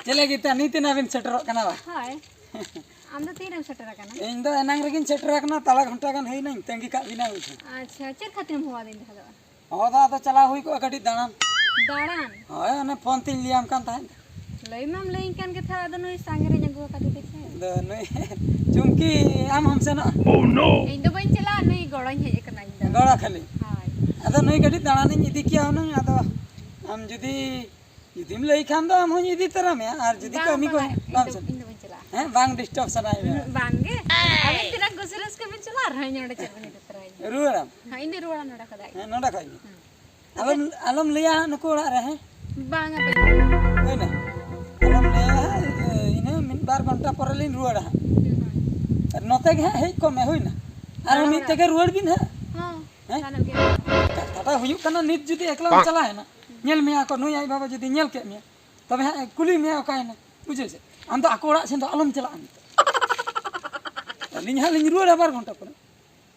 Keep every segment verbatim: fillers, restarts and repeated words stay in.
ᱪᱮᱫ ᱞᱟᱹᱜᱤᱫ ᱛᱮ ᱱᱤᱛ ᱮᱱᱟ ᱵᱤᱱ ᱥᱮᱴᱮᱨᱚᱜ ᱠᱟᱱᱟ ᱵᱟ? ᱦᱳᱭ᱾ ᱟᱢ ᱫᱚ ᱛᱤᱱᱨᱮᱢ ᱥᱮᱴᱮᱨ ᱟᱠᱟᱱᱟ? ᱤᱧ ᱫᱚ ᱮᱱᱟᱝ ᱨᱮᱜᱮᱧ ᱥᱮᱴᱮᱨ ᱟᱠᱟᱱᱟ, ᱛᱟᱞᱟ ᱜᱷᱚᱱᱴᱟ ᱜᱟᱱ ᱦᱩᱭᱱᱟᱧ ᱛᱟᱺᱜᱤ ᱠᱟᱜ ᱵᱤᱱᱟ ᱵᱩᱡᱷᱟᱹᱣ᱾ ᱟᱪᱪᱷᱟ, ᱪᱮᱫ ᱠᱷᱟᱹᱛᱤᱨᱮᱢ ᱦᱚᱦᱚᱣᱟᱫᱤᱧ ᱛᱟᱦᱮᱸᱫᱚᱜᱼᱟ? ᱦᱚᱦᱚ ᱫᱚ ᱟᱫᱚ ᱪᱟᱞᱟᱣ ᱦᱩᱭ ᱠᱚᱜᱼᱟ ᱠᱟᱹᱴᱤᱡ ᱫᱟᱬᱟᱱ᱾ ᱫᱟᱬᱟᱱ? ᱦᱳᱭ, ᱚᱱᱮ ᱯᱷᱳᱱ ᱛᱤᱧ ᱞᱟᱹᱭᱟᱢ ᱠᱟᱱ ᱛᱟᱦᱮᱸᱫ᱾ ᱞᱟᱹᱭ ᱢᱟᱢ ᱞᱟᱹᱭᱟᱹᱧ ᱠᱟᱱ ᱜᱮ ᱛᱟᱦᱮᱸᱫ, ᱟᱫᱚ ᱱᱩᱭ ᱥᱟᱸᱜᱮ ᱨᱤᱧ ᱟᱹᱜᱩ ᱟᱠᱟᱫᱮ ᱛᱮ ᱪᱮᱫ? ᱟᱫᱚ ᱱᱩᱭ ᱪᱩᱢᱠᱤ, ᱟᱢ ᱦᱚᱢ ᱥᱮᱱᱚᱜᱼᱟ? ᱤᱧ ᱫᱚ ᱵᱟᱹᱧ ᱪᱟᱞᱟᱜᱼᱟ, ᱱᱩᱭ ᱜᱚᱲᱚᱧ ᱦᱮᱡ ᱟᱠᱟᱱᱟ ᱤᱧ ᱫᱚ᱾ ᱜᱚᱲᱚ ᱠᱷᱟᱹᱞᱤ? ᱦᱳᱭ᱾ ᱟᱫᱚ ᱱᱩᱭ ᱠᱟᱹᱴᱤᱡ ᱫᱟᱬᱟᱱᱤᱧ ᱤᱫᱤ ᱠᱮᱭᱟ ᱦᱩᱱᱟᱹᱝ, ᱟᱫᱚ ᱟᱢ ᱡᱩᱫᱤ ᱡᱩᱫᱤᱢ ᱞᱟᱹᱭ ᱠᱷᱟᱱ ᱫᱚ ᱟᱢ ᱦᱚᱧ ᱤᱫᱤ ᱛᱚᱨᱟ ᱢᱮᱭᱟ, ᱟᱨ ᱡᱩᱫᱤ ᱵᱟᱝ, ᱠᱟᱹᱢᱤ ᱠᱚ ᱵᱟᱝ, ᱤᱧ ᱵᱟᱢ ᱫᱚ, ᱥᱮᱱ-, ᱤᱧ ᱫᱚ ᱵᱟᱹᱧ ᱪᱟᱞᱟᱜᱼᱟ᱾ ᱦᱮᱸ, ᱵᱟᱝ ᱰᱤᱥᱴᱟᱵ ᱥᱟᱱᱟᱭᱮᱫ ᱢᱮᱭᱟ? ᱩᱦᱩᱸ, ᱵᱟᱝ ᱜᱮ᱾ ᱟᱹᱵᱤᱱ ᱛᱤᱱᱟᱹᱜ ᱠᱩᱥᱤ ᱨᱟᱹᱥᱠᱟᱹ ᱵᱤᱱ ᱪᱟᱞᱟᱜᱼᱟ, ᱟᱨᱦᱚᱸ ᱤᱧ ᱱᱚᱰᱮ ᱪᱮᱫ ᱵᱤᱱ ᱤᱫᱤ ᱛᱚᱨᱟᱭᱟ? ᱨᱩᱣᱟᱹᱲᱟᱢ? ᱦᱮᱸ, ᱤᱧ ᱫᱚ ᱨᱩᱣᱟᱹᱲᱟ ᱱᱚᱰᱮ ᱠᱷᱚᱱᱟᱜ ᱜᱮ᱾ ᱦᱮᱸ, ᱱᱚᱰᱮ ᱠᱷᱚᱱ ᱜᱮ᱾ ᱦᱩᱸ᱾ ᱟᱞᱚᱢ, ᱟᱞᱚᱢ ᱞᱟᱹᱭᱟ ᱱᱩᱠᱩ ᱚᱲᱟᱜ ᱨᱮ, ᱦᱮᱸ? ᱵᱟᱝᱟ, ᱵᱟᱹᱧ ᱞᱟᱹᱭᱟ᱾ ᱦᱩᱭᱱᱟ? ᱟᱞᱚᱢ ᱞᱟᱹᱭᱟ, ᱤᱱᱟᱹ ᱢᱤᱫ ᱵᱟᱨ ᱜᱷᱚᱱᱴᱟ ᱯᱚᱨᱮ ᱞᱤᱧ ᱨᱩᱣᱟᱹᱲᱟ ᱦᱟᱸᱜ᱾ ᱦᱩᱸ, ᱦᱩᱸ᱾ ᱟᱨ ᱱᱚᱛᱮ ᱜᱮ ᱦᱟᱸᱜ ᱦᱮᱡ ᱠᱚᱜ ᱢᱮ, ᱦᱩᱭᱱᱟ? ᱟᱨᱦᱚᱸ ᱦᱳᱭ, ᱢᱤᱫ ᱦᱳᱭ᱾ ᱛᱮᱜᱮ ᱨᱩᱣᱟᱹᱲ ᱵᱤᱱ ᱦᱟᱸᱜ᱾ ᱦᱚᱸ, ᱦᱮᱸ? ᱜᱟᱱᱚᱜ ᱜᱮᱭᱟ᱾ ᱠᱟᱛᱷᱟᱴᱟᱜ ᱦᱩᱭᱩᱜ ᱠᱟᱱᱟ, ᱱᱤᱛ ᱡᱩᱫᱤ ᱮᱠᱞᱟᱢ ᱪᱟᱞᱟᱣᱮᱱᱟ, ᱧᱮᱞ ᱢᱮᱭᱟ ᱠᱚ, ᱱᱩᱭ ᱟᱡ ᱵᱟᱵᱟ ᱡᱩᱫᱤ ᱧᱮᱞ ᱠᱮᱫ ᱢᱮᱭᱟ, ᱛᱚᱵᱮ ᱦᱟᱸᱜ ᱠᱩᱞᱤ ᱢᱮᱭᱟ ᱚᱠᱟᱭᱮᱱᱟ, ᱵᱩᱡᱷᱟᱹᱣ ᱥᱮ? ᱟᱢ ᱫᱚ ᱟᱠᱚ ᱚᱲᱟᱜ ᱥᱮᱱ ᱫᱚ ᱟᱞᱚᱢ ᱪᱟᱞᱟᱜᱼᱟ ᱱᱤᱛᱚᱜ᱾ ᱟᱹᱞᱤᱧ ᱦᱟᱸᱜ ᱞᱤᱧ ᱨᱩᱣᱟᱹᱲᱟ ᱵᱟᱨ ᱜᱷᱚᱱᱴᱟ ᱯᱚᱨᱮ᱾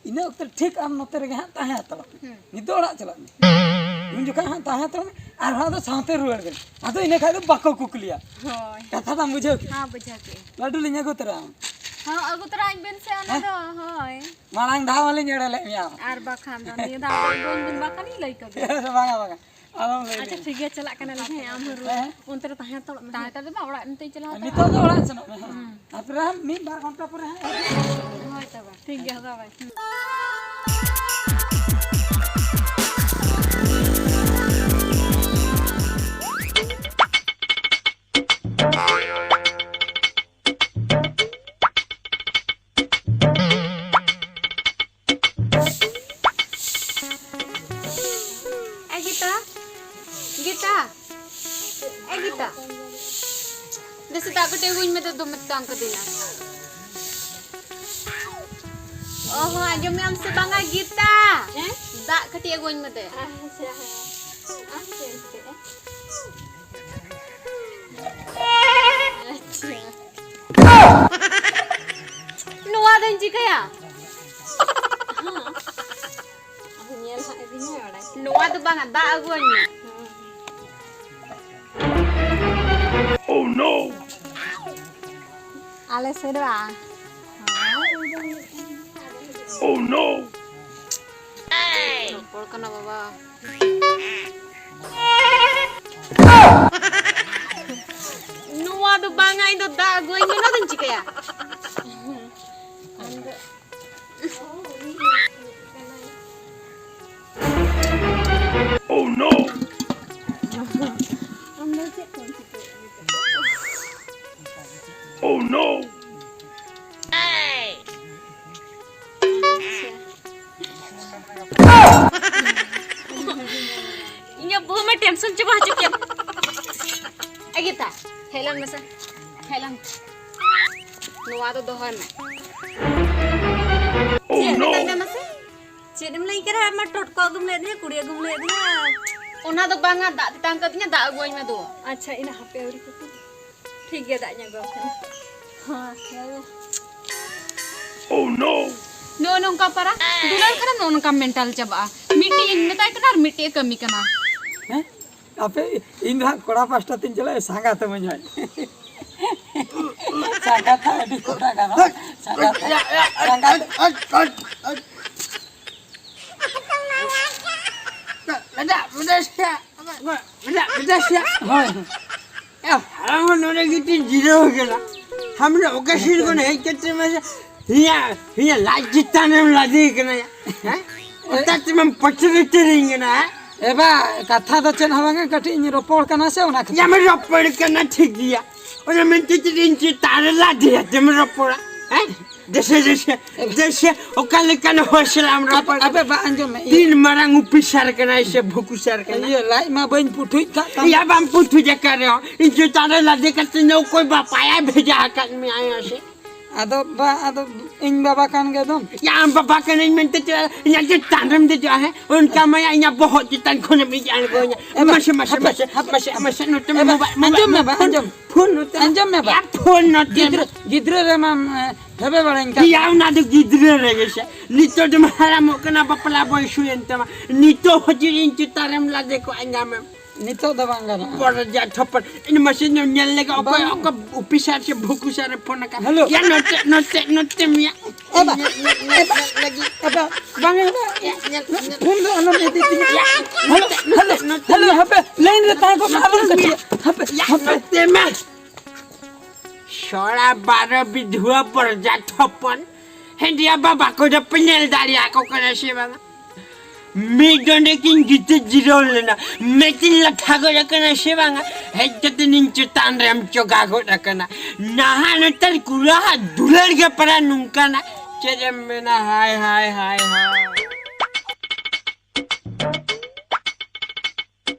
ᱤᱱᱟᱹ ᱚᱠᱛᱮ ᱴᱷᱤᱠ ᱟᱢ ᱱᱚᱛᱮ ᱨᱮᱜᱮ ᱦᱟᱸᱜ ᱛᱟᱦᱮᱸ ᱦᱟᱛᱟᱲᱚᱜ ᱢᱮ᱾ ᱦᱩᱸ᱾ ᱱᱤᱛᱚᱜ ᱚᱲᱟᱜ ᱪᱟᱞᱟᱜ ᱢᱮ᱾ ᱩᱱ ᱡᱚᱠᱷᱚᱱ ᱦᱟᱸᱜ ᱛᱟᱦᱮᱸ ᱦᱟᱛᱟᱲᱚᱜ ᱢᱮ, ᱟᱨᱦᱚᱸ ᱟᱫᱚ ᱥᱟᱶᱛᱮ ᱨᱩᱣᱟᱹᱲ ᱵᱮᱱ᱾ ᱟᱫᱚ ᱤᱱᱟᱹ ᱠᱷᱟᱡ ᱫᱚ ᱵᱟᱠᱚ ᱠᱩᱠᱞᱤᱭᱟ᱾ ᱦᱳᱭ᱾ ᱠᱟᱛᱷᱟ ᱫᱚᱢ ᱵᱩᱡᱷᱟᱹᱣ ᱠᱮᱫᱼᱟ? ᱦᱮᱸ, ᱵᱩᱡᱷᱟᱹᱣ ᱠᱮᱫᱼᱟ᱾ ᱞᱟᱹᱰᱩ ᱞᱤᱧ ᱟᱹᱜᱩ ᱛᱚᱨᱟᱭᱟ᱾ ᱦᱚᱸ, ᱟᱹᱜᱩ ᱛᱚᱨᱟᱭᱟᱹᱧ ᱵᱮᱱ ᱥᱮ ᱚᱱᱟ ᱦᱮᱸ? ᱫᱚ, ᱦᱳᱭ᱾ ᱢᱟᱲᱟᱝ ᱫᱷᱟᱣ ᱢᱟᱞᱤᱧ ᱮᱲᱮ ᱞᱮᱫ ᱢᱮᱭᱟ᱾ ᱟᱨ ᱵᱟᱠᱷᱟᱱ ᱫᱚ, ᱱᱤᱭᱟᱹ ᱫᱷᱟᱣ ᱫᱚ ᱟᱹᱜᱩᱣᱟᱹᱧ ᱵᱮᱱ, ᱵᱟᱠᱷᱟᱱᱤᱧ ᱞᱟᱹᱭ ᱠᱟᱵᱤᱱᱟ᱾ ᱵᱟᱝᱟ, ᱵᱟᱝᱟ᱾ ᱟᱞᱚᱢ ᱞᱟᱹᱭ ᱟᱪᱪᱷᱟ, ᱞᱮᱭᱟ᱾ ᱴᱷᱤᱠ ᱜᱮᱭᱟ, ᱪᱟᱞᱟᱜ ᱠᱟᱱᱟᱞᱤᱧ᱾ ᱦᱮᱸ, ᱟᱢ ᱦᱚᱸ ᱨᱩᱣᱟᱹᱲ᱾ ᱦᱮᱸ? ᱚᱱᱛᱮ ᱨᱮ ᱛᱟᱦᱮᱸ ᱦᱟᱛᱟᱲᱚᱜ ᱢᱮ᱾ ᱛᱟᱦᱮᱸ ᱦᱟᱛᱟᱲ ᱫᱚ ᱵᱟᱝ, ᱚᱲᱟᱜ ᱱᱤᱛᱚᱜ ᱤᱧ ᱪᱟᱞᱟᱣ ᱦᱟᱛᱟᱲᱚᱜᱼᱟ᱾ ᱱᱤᱛᱚᱜ ᱫᱚ ᱚᱲᱟᱜ ᱥᱮᱱᱚᱜ ᱢᱮ, ᱦᱮᱸ᱾ ᱦᱩᱸ᱾ ᱛᱟᱨᱯᱚᱨᱮ ᱦᱟᱸᱜ ᱢᱤᱫ ᱵᱟᱨ ᱜᱷᱚᱱᱴᱟ ᱯᱚᱨᱮ ᱦᱟᱸᱜ ᱦᱤᱡᱩᱜ ᱢᱮ᱾ ᱦᱳᱭ ᱛᱚᱵᱮ, ᱴᱷᱤᱠ ᱜᱮᱭᱟ, ᱵᱟᱭ ᱵᱟᱭ᱾ ᱦᱩᱸ᱾ ᱮ ᱜᱤᱛᱟ, ᱜᱤᱛᱟ, ᱮ ᱜᱤᱛᱟ, ᱫᱮᱥᱮ ᱫᱟᱜ ᱠᱟᱹᱴᱤᱡ ᱟᱹᱜᱩᱧ ᱢᱮ ᱛᱚ, ᱫᱚᱢᱮ ᱛᱮᱛᱟᱝ ᱠᱟᱹᱫᱤᱧᱟ᱾ ᱚ ᱦᱚᱸ, ᱟᱸᱡᱚᱢᱮᱜ ᱟᱢ ᱥᱮ ᱵᱟᱝᱟ ᱜᱤᱛᱟ? ᱦᱮᱸ? ᱫᱟᱜ ᱠᱟᱹᱴᱤᱡ ᱟᱹᱜᱩᱧ ᱢᱮ ᱛᱮ᱾ ᱟᱪᱪᱷᱟ, ᱦᱮᱸ᱾ ᱟᱪᱪᱷᱟ, ᱟᱪᱪᱷᱟ᱾ ᱵᱟᱝᱟ, ᱫᱟᱜ ᱟᱹᱜᱩᱣᱟᱹᱧ ᱢᱮ᱾ Oh no! ᱟᱞᱮ ᱥᱮᱨᱣᱟ᱾ Oh no! ᱨᱚᱯᱚᱲ ᱠᱟᱱᱟ ᱵᱟᱵᱟ᱾ ᱱᱚᱣᱟ ᱫᱚ ᱵᱟᱝᱟ, ᱤᱧ ᱫᱚ ᱫᱟᱜ ᱟᱹᱜᱩᱣᱟᱹᱧ ᱢᱮ, ᱱᱚᱣᱟ ᱫᱚᱧ ᱪᱤᱠᱟᱹᱭᱟ? Oh no! ᱟᱢ ᱫᱚ ᱪᱮᱫ ᱠᱚᱢ ᱪᱤᱠᱟᱹᱭᱮᱫᱼᱟ ᱱᱤᱛᱚᱜ? Oh no! ᱤᱧᱟᱹᱜ ᱵᱚᱦᱚᱜ ᱢᱟ tension ᱪᱟᱵᱟ ᱦᱚᱪᱚ ᱠᱮᱫ᱾ ᱮ ᱜᱤᱛᱟ, ᱦᱮᱡ ᱞᱮᱱ ᱢᱮᱥᱮ, ᱦᱮᱡ ᱞᱮᱱ᱾ ᱱᱚᱣᱟ ᱫᱚ ᱫᱚᱦᱚᱭ ᱢᱮ᱾ Oh ᱪᱮᱫ no! ᱢᱮᱛᱟᱫ ᱢᱮ ᱢᱟᱥᱮ? ᱪᱮᱫ ᱮᱢ ᱞᱟᱹᱭ ᱠᱮᱫᱟ? ᱟᱢ ᱢᱟ ᱴᱚᱴᱠᱚ ᱟᱹᱜᱩᱢ ᱞᱟᱹᱭᱮᱫ ᱫᱤᱧᱟ, ᱠᱩᱲᱤ ᱟᱹᱜᱩᱢ ᱞᱟᱹᱭᱮᱫ ᱫᱤᱧᱟ᱾ ᱚᱱᱟ ᱫᱚ ᱵᱟᱝᱟ, ᱫᱟᱜ ᱛᱮᱛᱟᱝ ᱠᱟᱹᱫᱤᱧᱟ, ᱫᱟᱜ ᱟᱹᱜᱩᱣᱟᱹᱧ ᱢᱮ ᱫᱩ᱾ ᱟᱪᱪᱷᱟ, ᱤᱱᱟᱹ ᱦᱟᱯᱮ ᱟᱹᱣᱨᱤ ᱠᱚ ᱴᱷᱤᱠ ᱜᱮᱭᱟ, ᱫᱟᱜ ᱤᱧ ᱟᱹᱜᱩ ᱟᱢ ᱠᱟᱱᱟ᱾ ᱦᱚᱸ, ᱦᱮᱸ᱾ Oh no! ᱱᱚᱜᱼᱚ ᱱᱚᱝᱠᱟ ᱯᱟᱨᱟ ᱫᱩᱞᱟᱹᱲ ᱠᱷᱟᱱᱮᱢ ᱱᱚᱜᱼᱚ ᱱᱚᱝᱠᱟᱢ mental ᱪᱟᱵᱟᱜᱼᱟ᱾ ᱢᱤᱫᱴᱤᱡ ᱤᱧ ᱢᱮᱛᱟᱭ ᱠᱟᱱᱟ ᱟᱨ ᱢᱤᱫᱴᱤᱡ ᱮ ᱠᱟᱹᱢᱤ ᱠᱟᱱᱟ᱾ ᱦᱮᱸ? ᱟᱯᱮ, ᱤᱧ ᱫᱚ ᱦᱟᱸᱜ ᱠᱚᱲᱟ ᱯᱟᱥᱴᱟ ᱛᱤᱧ ᱪᱟᱞᱟᱜᱼᱟ, ᱥᱟᱸᱜᱟᱛ ᱟᱹᱢᱟᱹᱧ ᱦᱟᱸᱜ᱾ ᱥᱟᱸᱜᱟᱛ ᱦᱟᱸᱜ ᱟᱹᱰᱤ ᱠᱚᱴᱟ ᱜᱟᱱᱚᱜ᱾ ᱥᱟᱸᱜᱟᱛ, ᱥᱟᱸᱜᱟᱛ᱾ ᱢᱮᱱᱟᱜ, ᱢᱮᱱᱟᱜ ᱥᱮ? ᱢᱮᱱᱟᱜ, ᱢᱮᱱᱟᱜ ᱥᱮ? ᱦᱳᱭ᱾ ᱮ, ᱦᱟᱲᱟᱢ ᱦᱚᱸ ᱱᱚᱰᱮ ᱜᱤᱛᱤᱡ ᱡᱤᱨᱟᱹᱣ ᱠᱟᱱᱟ᱾ ᱦᱟᱢ ᱫᱚ ᱚᱠᱟ ᱥᱮᱫ ᱠᱷᱚᱱ ᱦᱮᱡ ᱠᱟᱛᱮ ᱢᱟᱥᱮ ᱦᱤᱧᱟ, ᱦᱤᱧᱟ ᱞᱟᱡ ᱪᱮᱛᱟᱱ ᱨᱮᱢ ᱞᱟᱫᱮ ᱠᱟᱱᱟ ᱭᱟ? ᱦᱮᱸ? ᱚᱛᱟ ᱛᱮᱢᱟᱢ ᱯᱟᱹᱪᱨᱤ ᱩᱛᱟᱹᱨᱤᱧ ᱠᱟᱱᱟ, ᱦᱮᱸ? ᱮ ᱵᱟ, ᱠᱟᱛᱷᱟ ᱫᱚ ᱪᱮᱫ ᱦᱚᱸ ᱵᱟᱝᱟ, ᱠᱟᱹᱴᱤᱡ ᱤᱧ ᱨᱚᱯᱚᱲ ᱠᱟᱱᱟ ᱥᱮ, ᱚᱱᱟ ᱠᱷᱟᱹᱛᱤᱨ᱾ ᱭᱟᱢ ᱨᱚᱯᱚᱲ ᱠᱟᱱᱟ, ᱴᱷᱤᱠ ᱜᱮᱭᱟ᱾ ᱚᱱᱟ ᱢᱮᱱᱛᱮ ᱪᱮᱫ ᱤᱧ ᱪᱮᱛᱟᱱ ᱨᱮ ᱞᱟᱫᱮ ᱟᱛᱮᱢ ᱨᱚᱯᱚᱲᱟ? ᱦᱮᱸ? ᱫᱮᱥᱮ, ᱫᱮᱥᱮ, ᱫᱮᱥᱮ, ᱚᱠᱟ ᱞᱮᱠᱟᱱ ᱦᱚᱲ ᱥᱟᱞᱟᱜ ᱮᱢ ᱨᱚᱯᱚᱲ? ᱟᱯᱮ, ᱟᱯᱮ ᱵᱟ, ᱟᱸᱡᱚᱢ ᱢᱮ, ᱤᱭᱟᱹ᱾ ᱛᱤᱱ ᱢᱟᱨᱟᱝ ᱚᱯᱷᱤᱥᱟᱨ ᱠᱟᱱᱟᱭ ᱥᱮ ᱵᱷᱩᱠᱩᱥᱟᱨ ᱠᱟᱱᱟᱭ? ᱤᱭᱟᱹ, ᱞᱟᱡ ᱢᱟ ᱵᱟᱹᱧ ᱯᱩᱴᱷᱩᱡ ᱠᱟᱜ ᱛᱟᱢ᱾ ᱭᱟ, ᱵᱟᱢ ᱯᱩᱴᱷᱩᱡ ᱟᱠᱟᱫ ᱨᱮᱦᱚᱸ, ᱤᱧ ᱪᱮᱛᱟᱱ ᱨᱮ ᱞᱟᱫᱮ ᱠᱟᱛᱮ ᱚᱠᱚᱭ ᱵᱟᱯᱟᱭᱟ ᱵᱷᱮᱡᱟ ᱟᱠᱟᱫ ᱢᱮᱭᱟ, ᱭᱟ ᱥᱮ? ᱟᱫᱚ ᱵᱟ, ᱟᱫᱚ ᱤᱧ ᱵᱟᱵᱟ ᱠᱟᱱ ᱜᱮ ᱫᱚᱢ᱾ ᱭᱟ, ᱟᱢ ᱵᱟᱵᱟ ᱠᱟᱹᱱᱟᱹᱧ ᱢᱮᱱᱛᱮ ᱪᱮᱫ ᱤᱧᱟᱹᱜ ᱪᱮᱛᱟᱱ ᱨᱮᱢ ᱫᱮᱡᱚᱜᱼᱟ, ᱦᱮᱸ? ᱚᱱᱠᱟ ᱢᱟᱭᱟ ᱤᱧᱟᱹᱜ ᱵᱚᱦᱚᱜ ᱪᱮᱛᱟᱱ ᱠᱷᱚᱱᱮᱢ ᱤᱧ ᱟᱬᱜᱚᱧᱟ᱾ ᱮ ᱵᱟ, ᱢᱟᱥᱮ, ᱢᱟᱥᱮ, ᱦᱟᱯᱮ, ᱢᱟᱥᱮ, ᱦᱟᱯᱮ, ᱢᱟᱥᱮ, ᱱᱚᱛᱮ ᱮ ᱵᱟ, ᱢᱳᱵᱟᱭᱤᱞ, ᱟᱸᱡᱚᱢ ᱢᱮ ᱢᱳᱵᱟᱭᱤᱞ, ᱵᱟ, ᱯᱷᱳᱱ, ᱟᱸᱡᱚᱢ᱾ ᱯᱷᱳᱱ ᱱᱚᱛᱮ ᱢᱟ᱾ ᱟᱸᱡᱚᱢ ᱢᱮ ᱵᱟ᱾ ᱭᱟ, ᱯᱷᱳᱱ ᱱᱚᱛᱮ ᱜᱤᱫᱽᱨᱟᱹ, ᱢᱟ᱾ ᱜᱤᱫᱽᱨᱟᱹ ᱨᱮᱢᱟᱢ, ᱮ, ᱦᱮᱵᱮ ᱵᱟᱲᱟᱧ ᱠᱟᱱ᱾ ᱭᱟ, ᱚᱱᱟ ᱫᱚ ᱜᱤᱫᱽᱨᱟᱹ ᱨᱮᱜᱮ ᱥᱮ᱾ ᱱᱤᱛᱚᱜ ᱫᱚᱢ ᱦᱟᱲᱟᱢᱚᱜ ᱠᱟᱱᱟ, ᱵᱟᱯᱞᱟ ᱵᱚᱭᱮᱥ ᱦᱩᱭᱮᱱ ᱛᱟᱢᱟ᱾ ᱱᱤᱛᱚᱜ ᱦᱚᱸ ᱡᱩᱫᱤ ᱤᱧ ᱪᱮᱛᱟᱱ ᱨᱮᱢ ᱞᱟᱫᱮ ᱠᱚᱜᱼᱟ, ᱧᱟᱢᱮᱢ᱾ ᱱᱤᱛᱚᱜ ᱫᱚ ᱵᱟᱝ ᱜᱟᱱᱚᱜᱼᱟ᱾ ᱵᱚᱨᱡᱟ ᱛᱷᱚᱯᱚᱱ᱾ ᱤᱧ ᱢᱟᱥᱮ ᱧᱮᱞ ᱞᱮᱜᱮ, ᱚᱠᱚᱭ, ᱵᱟᱝ᱾ ᱚᱠᱚᱭ ᱚᱯᱷᱤᱥᱟᱨ ᱥᱮ ᱵᱷᱩᱠᱩᱥᱟᱨ ᱮ ᱯᱷᱳᱱ ᱟᱠᱟᱫ᱾ ᱦᱮᱞᱳ᱾ ᱭᱟ, ᱱᱚᱛᱮ, ᱱᱚᱛᱮ, ᱱᱚᱛᱮ ᱢᱮᱭᱟ᱾ ᱮ ᱵᱟ, ᱧᱮᱞ, ᱧᱮᱞ, ᱮ ᱵᱟ, ᱧᱮᱞ ᱞᱟᱹᱜᱤᱫ᱾ ᱮ ᱵᱟ, ᱵᱟᱝ, ᱮ ᱵᱟ, ᱧᱮᱞ, ᱧᱮᱞ, ᱧᱮᱞ᱾ ᱯᱷᱳᱱ ᱫᱚ ᱟᱞᱚᱢ ᱤᱫᱤ ᱛᱤᱧᱟ᱾ ᱭᱟ, ᱦᱮᱞᱳ, ᱱᱚᱛᱮ, ᱦᱮᱞᱳ, ᱱᱚᱛᱮ, ᱦᱮᱞᱳ, ᱱᱚᱛᱮ᱾ ᱦᱟᱯᱮ, ᱞᱟᱭᱤᱱ ᱨᱮ ᱛᱟᱦᱮᱸ ᱠᱚᱜ ᱢᱮ, ᱟᱞᱚᱢ ᱠᱟᱹᱴᱤᱡ᱾ ᱦᱟᱯᱮ, ᱭᱟ, ᱦᱟᱯᱮ᱾ ᱱᱚᱛᱮ ᱢᱮ᱾ ᱥᱚᱲᱟ ᱵᱟᱨᱚ ᱵᱤᱫᱷᱩᱣᱟ ᱵᱚᱨᱡᱟ ᱛᱷᱚᱯᱚᱱ᱾ ᱦᱮᱸ, ᱫᱤᱭᱟ ᱵᱟᱵᱟ ᱠᱚᱫᱚ ᱯᱮ ᱧᱮᱞ ᱫᱟᱲᱮᱭᱟᱠᱚ ᱠᱟᱱᱟ ᱥᱮ ᱵᱟᱝᱟ? ᱢᱤᱫ ᱰᱚᱸᱰᱮ ᱠᱤᱱ ᱜᱤᱛᱤᱡ ᱡᱤᱨᱟᱹᱣ ᱞᱮᱱᱟ, ᱢᱮᱫ ᱠᱤᱱ ᱞᱟᱴᱷᱟ ᱜᱚᱫ ᱟᱠᱟᱱᱟ ᱥᱮ ᱵᱟᱝᱟ? ᱦᱮᱡ ᱠᱟᱛᱮ ᱤᱧ ᱪᱮᱛᱟᱱ ᱨᱮᱢ ᱪᱚᱜᱟ ᱜᱚᱫ ᱟᱠᱟᱱᱟ᱾ ᱱᱟᱦᱟᱜ ᱱᱮᱛᱟᱨ ᱠᱩᱲᱟᱦᱟᱜ ᱫᱩᱞᱟᱹᱲ ᱜᱮ ᱯᱟᱨᱟ ᱱᱚᱝᱠᱟᱱᱟ᱾ ᱪᱮᱫ ᱮᱢ ᱢᱮᱱᱟ, ᱦᱟᱭ, ᱦᱟᱭ, ᱦᱟᱭ, ᱦᱟᱭ᱾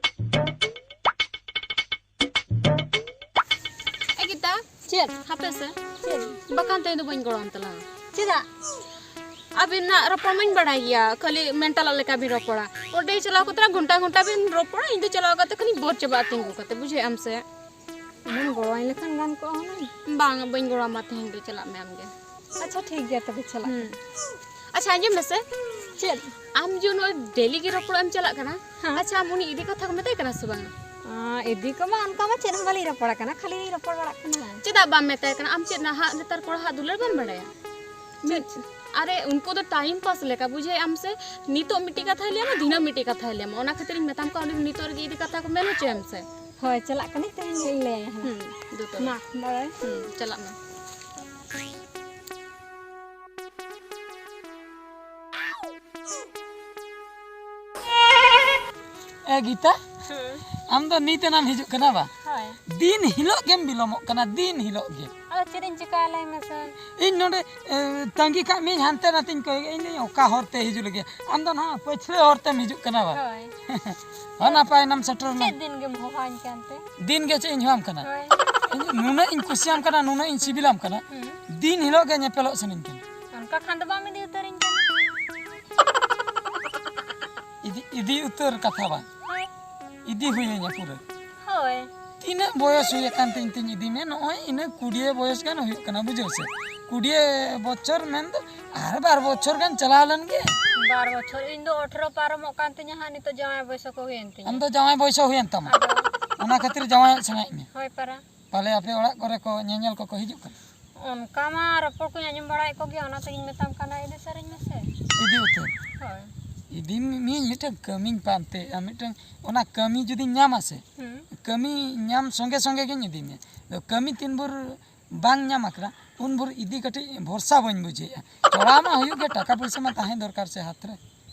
ᱮ ᱜᱤᱛᱟ᱾ ᱪᱮᱫ? ᱦᱟᱯᱮ ᱥᱮ᱾ ᱪᱮᱫ? ᱵᱟᱠᱷᱟᱱ ᱛᱮᱦᱮᱧ ᱫᱚ ᱵᱟᱹᱧ ᱜᱚᱲᱚᱣᱟᱢ ᱛᱟᱞᱟᱝᱟ᱾ ᱪᱮᱫᱟᱜ? ᱟᱹᱵᱤᱱᱟᱜ ᱨᱚᱯᱚᱲ ᱢᱟᱧ ᱵᱟᱲᱟᱭ ᱜᱮᱭᱟ, ᱠᱷᱟᱹᱞᱤ ᱢᱮᱱᱴᱟᱞᱟᱜ ᱞᱮᱠᱟ ᱵᱤᱱ ᱨᱚᱯᱚᱲᱟ᱾ ᱚᱸᱰᱮ ᱪᱟᱞᱟᱣ ᱠᱟᱛᱮ ᱜᱷᱚᱱᱴᱟ ᱜᱷᱚᱱᱴᱟ ᱵᱤᱱ ᱨᱚᱯᱚᱲᱟ, ᱤᱧ ᱫᱚ ᱪᱟᱞᱟᱣ ᱠᱟᱛᱮ ᱠᱷᱟᱹᱞᱤᱧ ᱵᱳᱨ ᱪᱟᱵᱟᱜᱼᱟ ᱛᱤᱸᱜᱩ ᱠᱟᱛᱮ, ᱵᱩᱡᱷᱟᱹᱣ ᱟᱢ ᱥᱮ? ᱟᱢᱮᱢ ᱜᱚᱲᱚᱣᱟᱹᱧ ᱞᱮᱠᱷᱟᱱ ᱜᱟᱱ ᱠᱚᱜᱼᱟ ᱦᱩᱱᱟᱹᱝ᱾ ᱵᱟᱝ, ᱵᱟᱹᱧ ᱜᱚᱲᱚᱣᱟᱢᱟ ᱛᱮᱦᱮᱧ ᱫᱚ, ᱪᱟᱞᱟᱜ ᱢᱮ ᱟᱢ ᱜᱮ᱾ ᱟᱪᱪᱷᱟ, ᱴᱷᱤᱠ ᱜᱮᱭᱟ ᱛᱚᱵᱮ, ᱪᱟᱞᱟᱜ ᱦᱩᱸ᱾ ᱠᱟᱹᱱᱟᱹᱧ᱾ ᱟᱪᱪᱷᱟ, ᱟᱸᱡᱚᱢ ᱢᱮᱥᱮ᱾ ᱪᱮᱫ? ᱟᱢ ᱡᱮ ᱱᱚᱜᱼᱚᱭ ᱰᱮᱞᱤ ᱜᱮ ᱨᱚᱯᱚᱲᱚᱜ ᱮᱢ ᱪᱟᱞᱟᱜ ᱠᱟᱱᱟ, ᱦᱮᱸ᱾ ᱟᱪᱪᱷᱟ, ᱟᱢ ᱩᱱᱤ ᱤᱫᱤ ᱠᱟᱛᱷᱟ ᱠᱚ ᱢᱮᱛᱟᱭ ᱠᱟᱱᱟ ᱥᱮ ᱵᱟᱝᱟ? ᱟᱸ, ᱤᱫᱤ ᱠᱚᱢᱟ ᱚᱱᱠᱟ ᱢᱟ ᱪᱮᱫ ᱦᱚᱸ ᱵᱟᱹᱞᱤᱧ ᱨᱚᱯᱚᱲ ᱟᱠᱟᱱᱟ, ᱠᱷᱟᱹᱞᱤ ᱞᱤᱧ ᱨᱚᱯᱚᱲ ᱵᱟᱲᱟᱜ ᱠᱟᱱᱟ᱾ ᱪᱮᱫᱟᱜ ᱵᱟᱢ ᱢᱮᱛᱟᱭ ᱠᱟᱱᱟ? ᱟᱢ ᱪᱮᱫ ᱱᱟᱦᱟᱜ ᱱᱮᱛᱟᱨ ᱠᱚᱲᱟ ᱦᱟᱜ ᱫᱩᱞᱟᱹᱲ ᱵᱟᱢ ᱵᱟᱲᱟᱭᱟ? ᱪᱮᱫ? ᱟᱨᱮ, ᱩᱱᱠᱩ ᱫᱚ ᱴᱟᱭᱤᱢ ᱯᱟᱥ ᱞᱮᱠᱟ, ᱵᱩᱡᱷᱟᱹᱣᱮᱫ ᱟᱢ ᱥᱮ? ᱱᱤᱛᱚᱜ ᱢᱤᱫᱴᱤᱡ ᱠᱟᱛᱷᱟᱭ ᱞᱟᱹᱭᱟᱢᱟ, ᱫᱷᱤᱱᱟᱹᱝ ᱢᱤᱫᱴᱤᱡ ᱠᱟᱛᱷᱟᱭ ᱞᱟᱹᱭᱟᱢᱟ᱾ ᱚᱱᱟ ᱠᱷᱟᱹᱛᱤᱨ ᱤᱧ ᱢᱮᱛᱟᱢ ᱠᱟᱱᱟ, ᱩᱱᱤ ᱱᱤᱛᱚᱜ ᱨᱮᱜᱮ ᱤᱫᱤ ᱠᱟᱛᱷᱟ ᱠᱚ ᱢᱮᱱ ᱦᱚᱪᱚᱭᱮᱢ ᱥᱮ᱾ ᱦᱳᱭ, ᱪᱟᱞᱟᱜ ᱠᱟᱹᱱᱟᱹᱧ, ᱛᱮᱦᱮᱧ ᱜᱮ ᱤᱧ ᱞᱟᱹᱭᱟᱭᱟ ᱦᱟᱸᱜ᱾ ᱦᱩᱸ, ᱫᱩ ᱛᱟᱹᱨᱤᱠᱷ᱾ ᱢᱟ, ᱵᱟᱭ᱾ ᱦᱩᱸ, ᱪᱟᱞᱟᱜ ᱢᱮ᱾ ᱮ ᱜᱤᱛᱟ, ᱦᱩᱸ᱾ ᱟᱢ ᱫᱚ ᱱᱤᱛ ᱮᱱᱟᱢ ᱦᱤᱡᱩᱜ ᱠᱟᱱᱟ ᱵᱟ? ᱦᱳᱭ᱾ ᱫᱤᱱ ᱦᱤᱞᱳᱜ ᱜᱮᱢ ᱵᱤᱞᱚᱢᱚᱜ ᱠᱟᱱᱟ, ᱫᱤᱱ ᱦᱤᱞᱳᱜ ᱜᱮ᱾ ᱟᱫᱚ ᱪᱮᱫ ᱤᱧ ᱪᱤᱠᱟᱹᱭᱟ ᱞᱟᱹᱭ ᱢᱮᱥᱮ? ᱤᱧ ᱱᱚᱰᱮ, ᱮ, ᱛᱟᱺᱜᱤ ᱠᱟᱜ ᱢᱤᱭᱟᱹᱧ, ᱦᱟᱱᱛᱮ ᱱᱟᱛᱮᱧ ᱠᱚᱭᱚᱜᱮᱫ, ᱤᱧ ᱞᱟᱹᱭᱟᱹᱧ ᱚᱠᱟ ᱦᱚᱨ ᱛᱮ ᱦᱤᱡᱩᱜ ᱞᱟᱹᱜᱤᱫ᱾ ᱟᱢ ᱫᱚ ᱱᱟᱦᱟᱜ ᱯᱟᱹᱪᱷᱞᱟᱹ ᱦᱚᱨ ᱛᱮᱢ ᱦᱤᱡᱩᱜ ᱠᱟᱱᱟ ᱵᱟ? ᱦᱳᱭ᱾ ᱦᱚᱸ, ᱱᱟᱯᱟᱭ ᱮᱱᱟᱢ ᱥᱮᱴᱮᱨ ᱮᱱᱟ᱾ ᱪᱮᱫ ᱫᱤᱱ ᱜᱮᱢ ᱦᱚᱦᱚᱣᱟᱹᱧ ᱠᱟᱱᱛᱮ? ᱫᱤᱱ ᱜᱮ ᱪᱮᱫ ᱤᱧ ᱦᱚᱦᱚᱣᱟᱢ ᱠᱟᱱᱟ? ᱦᱳᱭ᱾ ᱤᱧ ᱱᱩᱱᱟᱹᱜ ᱤᱧ ᱠᱩᱥᱤᱭᱟᱢ ᱠᱟᱱᱟ, ᱱᱩᱱᱟᱹᱜ ᱤᱧ ᱥᱤᱵᱤᱞᱟᱢ ᱠᱟᱱᱟ, ᱦᱩᱸ᱾ ᱫᱤᱱ ᱦᱤᱞᱳᱜ ᱜᱮ ᱧᱮᱯᱮᱞᱚᱜ ᱥᱟᱱᱟᱧ ᱠᱟᱱᱟ᱾ ᱚᱱᱠᱟ ᱠᱷᱟᱱ ᱫᱚ ᱵᱟᱢ ᱤᱫᱤ ᱩᱛᱟᱹᱨᱤᱧ ᱠᱟᱱᱟ᱾ ᱤᱫᱤ, ᱤᱫᱤ ᱩᱛᱟᱹᱨ ᱠᱟᱛᱷᱟ ᱵᱟᱝ? ᱦᱳᱭ᱾ ᱤᱫᱤ ᱦᱩᱭᱟᱹᱧᱟ ᱯᱩᱨᱟᱹ᱾ ᱦᱳᱭ᱾ ᱛᱤᱱᱟᱹᱜ ᱵᱚᱭᱚᱥ ᱦᱩᱭ ᱟᱠᱟᱱ ᱛᱤᱧ ᱛᱤᱧ ᱤᱫᱤ ᱢᱮ, ᱱᱚᱜᱼᱚᱭ ᱤᱱᱟᱹ ᱠᱩᱲᱤᱭᱟᱹ ᱵᱚᱭᱚᱥ ᱜᱟᱱ ᱦᱩᱭᱩᱜ ᱠᱟᱱᱟ, ᱵᱩᱡᱷᱟᱹᱣ ᱥᱮ? ᱠᱩᱲᱤᱭᱟᱹ ᱵᱚᱪᱷᱚᱨ ᱢᱮᱱ ᱫᱚ ᱟᱨ ᱵᱟᱨ ᱵᱚᱪᱷᱚᱨ ᱜᱟᱱ ᱪᱟᱞᱟᱣ ᱞᱮᱱ ᱜᱮ᱾ ᱵᱟᱨ ᱵᱚᱪᱷᱚᱨ? ᱤᱧ ᱫᱚ ᱟᱴᱷᱨᱚ ᱯᱟᱨᱚᱢᱚᱜ ᱠᱟᱱ ᱛᱤᱧᱟ ᱦᱟᱸᱜ, ᱱᱤᱛᱚᱜ ᱡᱟᱶᱟᱭ ᱵᱚᱭᱚᱥ ᱠᱚ ᱦᱩᱭᱮᱱ ᱛᱤᱧᱟ᱾ ᱟᱢ ᱫᱚ ᱡᱟᱶᱟᱭ ᱵᱚᱭᱚᱥ ᱦᱩᱭᱮᱱ ᱛᱟᱢᱟ, ᱟᱫᱚ ᱚᱱᱟ ᱠᱷᱟᱹᱛᱤᱨ ᱡᱟᱶᱟᱭᱚᱜ ᱥᱟᱱᱟᱭᱮᱫ ᱢᱮ᱾ ᱦᱳᱭ ᱯᱟᱨᱟ᱾ ᱯᱟᱞᱮ ᱟᱯᱮ ᱚᱲᱟᱜ ᱠᱚᱨᱮ ᱠᱚ ᱧᱮᱧᱮᱞ ᱠᱚᱠᱚ ᱦᱤᱡᱩᱜ ᱠᱟᱱᱟ? ᱚᱱᱠᱟ ᱢᱟ ᱨᱚᱯᱚᱲ ᱠᱚᱧ ᱟᱸᱡᱚᱢ ᱵᱟᱲᱟᱭᱮᱫ ᱠᱚᱜᱮᱭᱟ, ᱚᱱᱟ ᱛᱮᱜᱤᱧ ᱢᱮᱛᱟᱢ ᱠᱟᱱᱟ, ᱤᱫᱤ ᱥᱟᱹᱨᱤᱧ ᱢᱮᱥᱮ᱾ ᱤᱫᱤ ᱩᱛᱟᱹᱨ᱾ ᱦᱳᱭ᱾ ᱤᱫᱤ ᱢᱤᱭᱟᱹᱧ, ᱢᱤᱫᱴᱟᱝ ᱠᱟᱹᱢᱤᱧ ᱯᱟᱱᱛᱮᱭᱮᱫᱼᱟ, ᱢᱤᱫᱴᱟᱝ ᱚᱱᱟ ᱠᱟᱹᱢᱤ ᱡᱩᱫᱤᱧ ᱧᱟᱢᱟ ᱥᱮ, ᱦᱩᱸ᱾ ᱠᱟᱹᱢᱤ ᱧᱟᱢ ᱥᱚᱸᱜᱮ ᱥᱚᱸᱜᱮ ᱜᱤᱧ ᱤᱫᱤ ᱢᱮᱭᱟ᱾ ᱟᱫᱚ ᱠᱟᱹᱢᱤ ᱛᱤᱱ ᱵᱷᱳᱨ ᱵᱟᱝ ᱧᱟᱢ ᱟᱠᱟᱱᱟ, ᱩᱱ ᱵᱷᱳᱨ ᱤᱫᱤ ᱠᱟᱹᱴᱤᱡ ᱵᱷᱚᱨᱥᱟ ᱵᱟᱹᱧ ᱵᱩᱡᱷᱟᱹᱣᱮᱫᱼᱟ᱾ ᱛᱷᱚᱲᱟ ᱢᱟ ᱦᱩᱭᱩᱜ ᱜᱮ, ᱴᱟᱠᱟ ᱯᱩᱭᱥᱟᱹ ᱢᱟ ᱛᱟᱦᱮᱸ ᱫᱚᱨᱠᱟᱨ ᱥᱮ ᱦᱟᱛ ᱨᱮ᱾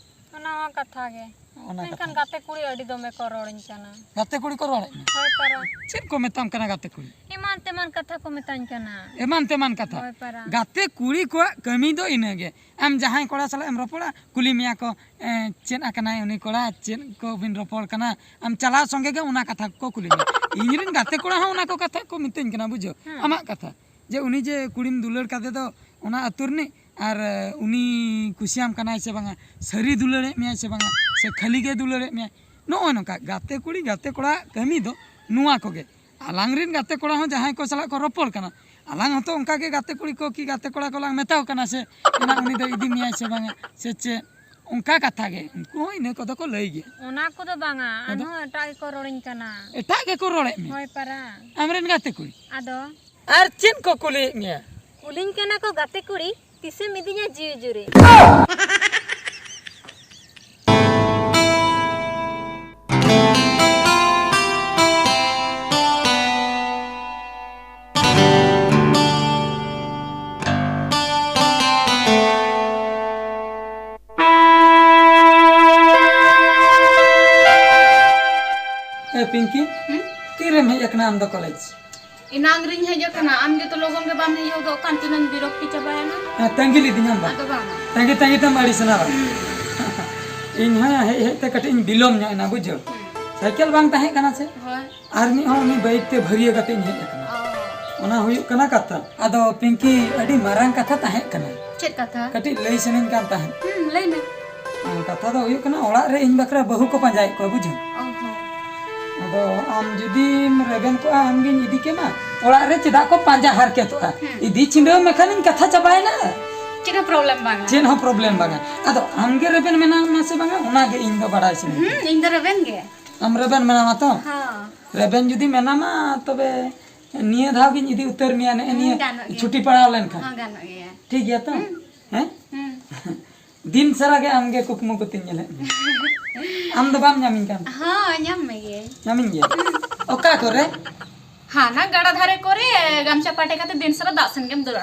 ᱚᱱᱟ ᱢᱟ ᱠᱟᱛᱷᱟ ᱜᱮ᱾ ᱚᱱᱟ ᱢᱮᱱᱠᱷᱟᱱ ᱠᱟᱛᱷᱟ᱾ ᱜᱟᱛᱮ ᱠᱩᱲᱤ ᱟᱹᱰᱤ ᱫᱚᱢᱮ ᱠᱚ ᱨᱚᱲᱤᱧ ᱠᱟᱱᱟ᱾ ᱜᱟᱛᱮ ᱠᱩᱲᱤ ᱠᱚ ᱨᱚᱲᱮᱫ ᱢᱮ? ᱦᱳᱭ ᱯᱟᱨᱟ᱾ ᱪᱮᱫ ᱠᱚ ᱢᱮᱛᱟᱢ ᱠᱟᱱᱟ ᱜᱟᱛᱮ ᱠᱩᱲᱤ? ᱮᱢᱟᱱ ᱛᱮᱢᱟᱱ ᱠᱟᱛᱷᱟ ᱠᱚ ᱢᱮᱛᱟᱧ ᱠᱟᱱᱟ᱾ ᱮᱢᱟᱱ ᱛᱮᱢᱟᱱ ᱠᱟᱛᱷᱟ? ᱦᱳᱭ ᱯᱟᱨᱟ᱾ ᱜᱟᱛᱮ ᱠᱩᱲᱤ ᱠᱚᱣᱟᱜ ᱠᱟᱹᱢᱤ ᱫᱚ ᱤᱱᱟᱹᱜᱮ, ᱟᱢ ᱡᱟᱦᱟᱸᱭ ᱠᱚᱲᱟ ᱥᱟᱞᱟᱜ ᱮᱢ ᱨᱚᱯᱚᱲᱟ, ᱠᱩᱞᱤ ᱢᱮᱭᱟ ᱠᱚ, "ᱮ, ᱪᱮᱫ ᱟᱠᱟᱱᱟᱭ ᱩᱱᱤ ᱠᱚᱲᱟ, ᱪᱮᱫ ᱠᱚ ᱵᱤᱱ ᱨᱚᱯᱚᱲ ᱠᱟᱱᱟ?" ᱟᱢ ᱪᱟᱞᱟᱣ ᱥᱚᱸᱜᱮ ᱜᱮ ᱚᱱᱟ ᱠᱟᱛᱷᱟ ᱠᱚ ᱠᱩᱞᱤ ᱢᱮᱭᱟ᱾ ᱤᱧ ᱨᱮᱱ ᱜᱟᱛᱮ ᱠᱚᱲᱟ ᱦᱚᱸ ᱚᱱᱟ ᱠᱚ ᱠᱟᱛᱷᱟ ᱠᱚ ᱢᱤᱛᱟᱹᱧ ᱠᱟᱱᱟ, ᱵᱩᱡᱷᱟᱹᱣ? ᱦᱮᱸ᱾ ᱟᱢᱟᱜ ᱠᱟᱛᱷᱟ, ᱡᱮ ᱩᱱᱤ ᱡᱮ ᱠᱩᱲᱤᱢ ᱫᱩᱞᱟᱹᱲ ᱠᱟᱫᱮ ᱫᱚ ᱚᱱᱟ ᱟᱹᱛᱩ ᱨᱤᱱᱤᱡ, ᱟᱨ, ᱮ, ᱩᱱᱤ ᱠᱩᱥᱤᱭᱟᱢ ᱠᱟᱱᱟᱭ ᱥᱮ ᱵᱟᱝᱟ, ᱥᱟᱹᱨᱤ ᱫᱩᱞᱟᱹᱲᱮᱫ ᱢᱮᱭᱟᱭ ᱥᱮ ᱵᱟᱝᱟ, ᱥᱮ ᱠᱷᱟᱹᱞᱤ ᱜᱮ ᱫᱩᱞᱟᱹᱲᱮᱫ ᱢᱮᱭᱟᱭ? ᱱᱚᱜᱼᱚᱭ ᱱᱚᱝᱠᱟ ᱜᱟᱛᱮ ᱠᱩᱲᱤ ᱜᱟᱛᱮ ᱠᱚᱲᱟ ᱠᱟᱹᱢᱤ ᱫᱚ ᱱᱚᱣᱟ ᱠᱚᱜᱮ᱾ ᱟᱞᱟᱝ ᱨᱮᱱ ᱜᱟᱛᱮ ᱠᱚᱲᱟ ᱦᱚᱸ ᱡᱟᱦᱟᱸᱭ ᱠᱚ ᱥᱟᱞᱟᱜ ᱠᱚ ᱨᱚᱯᱚᱲ ᱠᱟᱱᱟ, ᱟᱞᱟᱝ ᱦᱚᱸᱛᱚ ᱚᱱᱠᱟ ᱜᱮ ᱜᱟᱛᱮ ᱠᱩᱲᱤ ᱠᱚ ᱠᱤ ᱜᱟᱛᱮ ᱠᱚᱲᱟ ᱠᱚᱞᱟᱝ ᱢᱮᱛᱟᱣ ᱠᱟᱱᱟ ᱥᱮ, ᱮᱱᱟ ᱩᱱᱤ ᱫᱚ ᱤᱫᱤ ᱢᱮᱭᱟᱭ ᱥᱮ ᱵᱟᱝᱟ, ᱥᱮ ᱪᱮᱫ? ᱚᱱᱠᱟ ᱠᱟᱛᱷᱟ ᱜᱮ, ᱩᱱᱠᱩ ᱦᱚᱸ ᱤᱱᱟᱹ ᱠᱚᱫᱚ ᱠᱚ ᱞᱟᱹᱭ ᱜᱮᱭᱟ᱾ ᱚᱱᱟ ᱠᱚᱫᱚ ᱵᱟᱝᱟ, ᱟᱫᱚ? ᱟᱨᱦᱚᱸ ᱮᱴᱟᱜ ᱜᱮᱠᱚ ᱨᱚᱲᱤᱧ ᱠᱟᱱᱟ᱾ ᱮᱴᱟᱜ ᱜᱮᱠᱚ ᱨᱚᱲᱮᱫ ᱢᱮᱭᱟ? ᱦᱳᱭ ᱯᱟᱨᱟ᱾ ᱟᱢᱨᱮᱱ ᱜᱟᱛᱮ ᱠᱩᱲᱤ? ᱟᱫᱚ? ᱟᱨ ᱪᱮᱫ ᱠᱚ ᱠᱩᱞᱤᱭᱮᱫ ᱢᱮᱭᱟ? ᱠᱩᱞᱤᱧ ᱠᱟᱱᱟ ᱠᱚ ᱜᱟᱛᱮ ᱠᱩᱲᱤ, "ᱛᱤᱥᱮᱢ ᱤᱫᱤᱧᱟ ᱡᱤᱣᱤ ᱡᱩᱨᱤ?" ᱮ ᱯᱤᱝᱠᱤ, ᱦᱩᱸ? ᱛᱤᱨᱮᱢ ᱦᱮᱡ ᱟᱠᱟᱱᱟ ᱟᱢ ᱫᱚ ᱠᱚᱞᱮᱡᱽ? ᱮᱱᱟᱝ ᱨᱤᱧ ᱦᱮᱡ ᱟᱠᱟᱱᱟ, ᱟᱢ ᱜᱮᱛᱚ ᱞᱚᱜᱚᱱ ᱜᱮ ᱵᱟᱢ ᱦᱮᱡ ᱦᱚᱫᱚᱜ ᱠᱟᱱ, ᱛᱤᱱᱟᱹᱧ ᱵᱤᱨᱚᱠᱛᱤ ᱪᱟᱵᱟᱭᱮᱱᱟ᱾ ᱦᱮᱸ, ᱛᱟᱺᱜᱤ ᱞᱤᱫᱤᱧᱟᱢ ᱵᱟᱝ? ᱟᱫᱚ ᱵᱟᱝᱟ᱾ ᱛᱟᱺᱜᱤ ᱛᱟᱺᱜᱤ ᱛᱮᱢ ᱟᱹᱲᱤᱥᱮᱱᱟ ᱵᱟᱝ? ᱦᱩᱸ᱾ ᱤᱧ ᱦᱚᱸ ᱦᱮᱡ ᱦᱮᱡ ᱛᱮ ᱠᱟᱹᱴᱤᱡ ᱤᱧ ᱵᱤᱞᱚᱢ ᱧᱚᱜ ᱮᱱᱟ, ᱵᱩᱡᱷᱟᱹᱣ᱾ ᱦᱩᱸ᱾ ᱥᱟᱭᱠᱮᱞ ᱵᱟᱝ ᱛᱟᱦᱮᱸ ᱠᱟᱱᱟ ᱥᱮ? ᱦᱳᱭ᱾ ᱟᱨ ᱢᱤᱫ ᱦᱚᱲ ᱩᱱᱤ ᱵᱟᱭᱤᱠ ᱛᱮ ᱵᱷᱟᱹᱨᱭᱟᱹ ᱠᱟᱛᱮ ᱤᱧ ᱦᱮᱡ ᱟᱠᱟᱱᱟ᱾ ᱚ᱾ ᱚᱱᱟ ᱦᱩᱭᱩᱜ ᱠᱟᱱᱟ ᱠᱟᱛᱷᱟ᱾ ᱟᱫᱚ ᱯᱤᱝᱠᱤ, ᱟᱹᱰᱤ ᱢᱟᱨᱟᱝ ᱠᱟᱛᱷᱟ ᱛᱟᱦᱮᱸ ᱠᱟᱱᱟ᱾ ᱪᱮᱫ ᱠᱟᱛᱷᱟ? ᱠᱟᱹᱴᱤᱡ ᱞᱟᱹᱭ ᱥᱟᱱᱟᱧ ᱠᱟᱱ ᱛᱟᱦᱮᱸᱫ᱾ ᱦᱩᱸ, ᱞᱟᱹᱭ ᱢᱮ᱾ ᱠᱟᱛᱷᱟ ᱫᱚ ᱦᱩᱭᱩᱜ ᱠᱟᱱᱟ, ᱚᱲᱟᱜ ᱨᱮ ᱤᱧ ᱵᱟᱠᱷᱨᱟ ᱵᱟᱹᱦᱩ ᱠᱚ ᱯᱟᱸᱡᱟᱭᱮᱫ ᱠᱚᱣᱟ, ᱵᱩᱡᱷᱟᱹᱣ᱾ ᱚ ᱦᱚᱸ᱾ ᱟᱫᱚ ᱟᱢ ᱡᱩᱫᱤᱢ ᱨᱮᱵᱮᱱ ᱠᱚᱜᱼᱟ, ᱟᱢᱜᱤᱧ ᱤᱫᱤ ᱠᱮᱢᱟ᱾ ᱚᱲᱟᱜ ᱨᱮ ᱪᱮᱫᱟᱜ ᱠᱚ ᱯᱟᱸᱡᱟ ᱦᱟᱨᱠᱮᱛᱚᱜᱼᱟ? ᱦᱩᱸ᱾ ᱤᱫᱤ ᱪᱷᱤᱸᱰᱟᱹᱣ ᱢᱮᱠᱷᱟᱱᱤᱧ ᱠᱟᱛᱷᱟ ᱪᱟᱵᱟᱭᱮᱱᱟ᱾ ᱪᱮᱫ ᱦᱚᱸ problem ᱵᱟᱝᱟ᱾ ᱪᱮᱫ ᱦᱚᱸ problem ᱵᱟᱝᱟ᱾ ᱟᱫᱚ ᱟᱢᱜᱮ ᱨᱮᱵᱮᱱ ᱢᱮᱱᱟᱢᱟ ᱥᱮ ᱵᱟᱝᱟ, ᱚᱱᱟᱜᱮ ᱤᱧ ᱫᱚ ᱵᱟᱲᱟᱭ ᱥᱟᱱᱟᱧ ᱦᱩᱸ, ᱠᱟᱱᱟ᱾ ᱤᱧ ᱫᱚ ᱨᱮᱵᱮᱱ ᱜᱮ᱾ ᱟᱢ ᱨᱮᱵᱮᱱ ᱢᱮᱱᱟᱢᱟ ᱛᱚ? ᱦᱚᱸ᱾ ᱨᱮᱵᱮᱱ ᱡᱩᱫᱤ ᱢᱮᱱᱟᱢᱟ, ᱛᱚᱵᱮ ᱱᱤᱭᱟᱹ ᱫᱷᱟᱣ ᱜᱤᱧ ᱤᱫᱤ ᱩᱛᱟᱹᱨ ᱢᱮᱭᱟ, ᱱᱮᱜᱼᱮ ᱦᱩᱸ, ᱱᱤᱭᱟᱹ ᱜᱟᱱᱚᱜ ᱜᱮᱭᱟ᱾ ᱪᱷᱩᱴᱤ ᱯᱟᱲᱟᱣ ᱞᱮᱱᱠᱷᱟᱱ᱾ ᱦᱚᱸ, ᱜᱟᱱᱚᱜ ᱜᱮᱭᱟ᱾ ᱴᱷᱤᱠ ᱜᱮᱭᱟ ᱛᱚ? ᱦᱩᱸ᱾ ᱦᱮᱸ? ᱦᱩᱸ᱾ ᱫᱤᱱ ᱥᱟᱨᱟ ᱜᱮ ᱟᱢᱜᱮ ᱠᱩᱠᱢᱩ ᱠᱚᱛᱤᱧ ᱧᱮᱞᱮᱫ ᱢᱮᱭᱟ᱾ ᱟᱢ ᱫᱚ ᱵᱟᱢ ᱧᱟᱢᱤᱧ ᱠᱟᱱ? ᱦᱚᱸ, ᱧᱟᱢ ᱢᱮᱜᱮᱭᱟᱹᱧ᱾ ᱧᱟᱢᱤᱧ ᱜᱮᱭᱟ? ᱦᱩᱸ᱾ ᱚᱠᱟ ᱠᱚᱨᱮ? ᱦᱟᱱᱟ ᱜᱟᱰᱟ ᱫᱷᱟᱨᱮ ᱠᱚᱨᱮ ᱜᱟᱢᱪᱷᱟ ᱯᱟᱴᱮ ᱠᱟᱛᱮ ᱫᱤᱱ ᱥᱟᱨᱟ ᱫᱟᱜ ᱥᱮᱱ ᱜᱮᱢ ᱫᱟᱹᱲᱟ᱾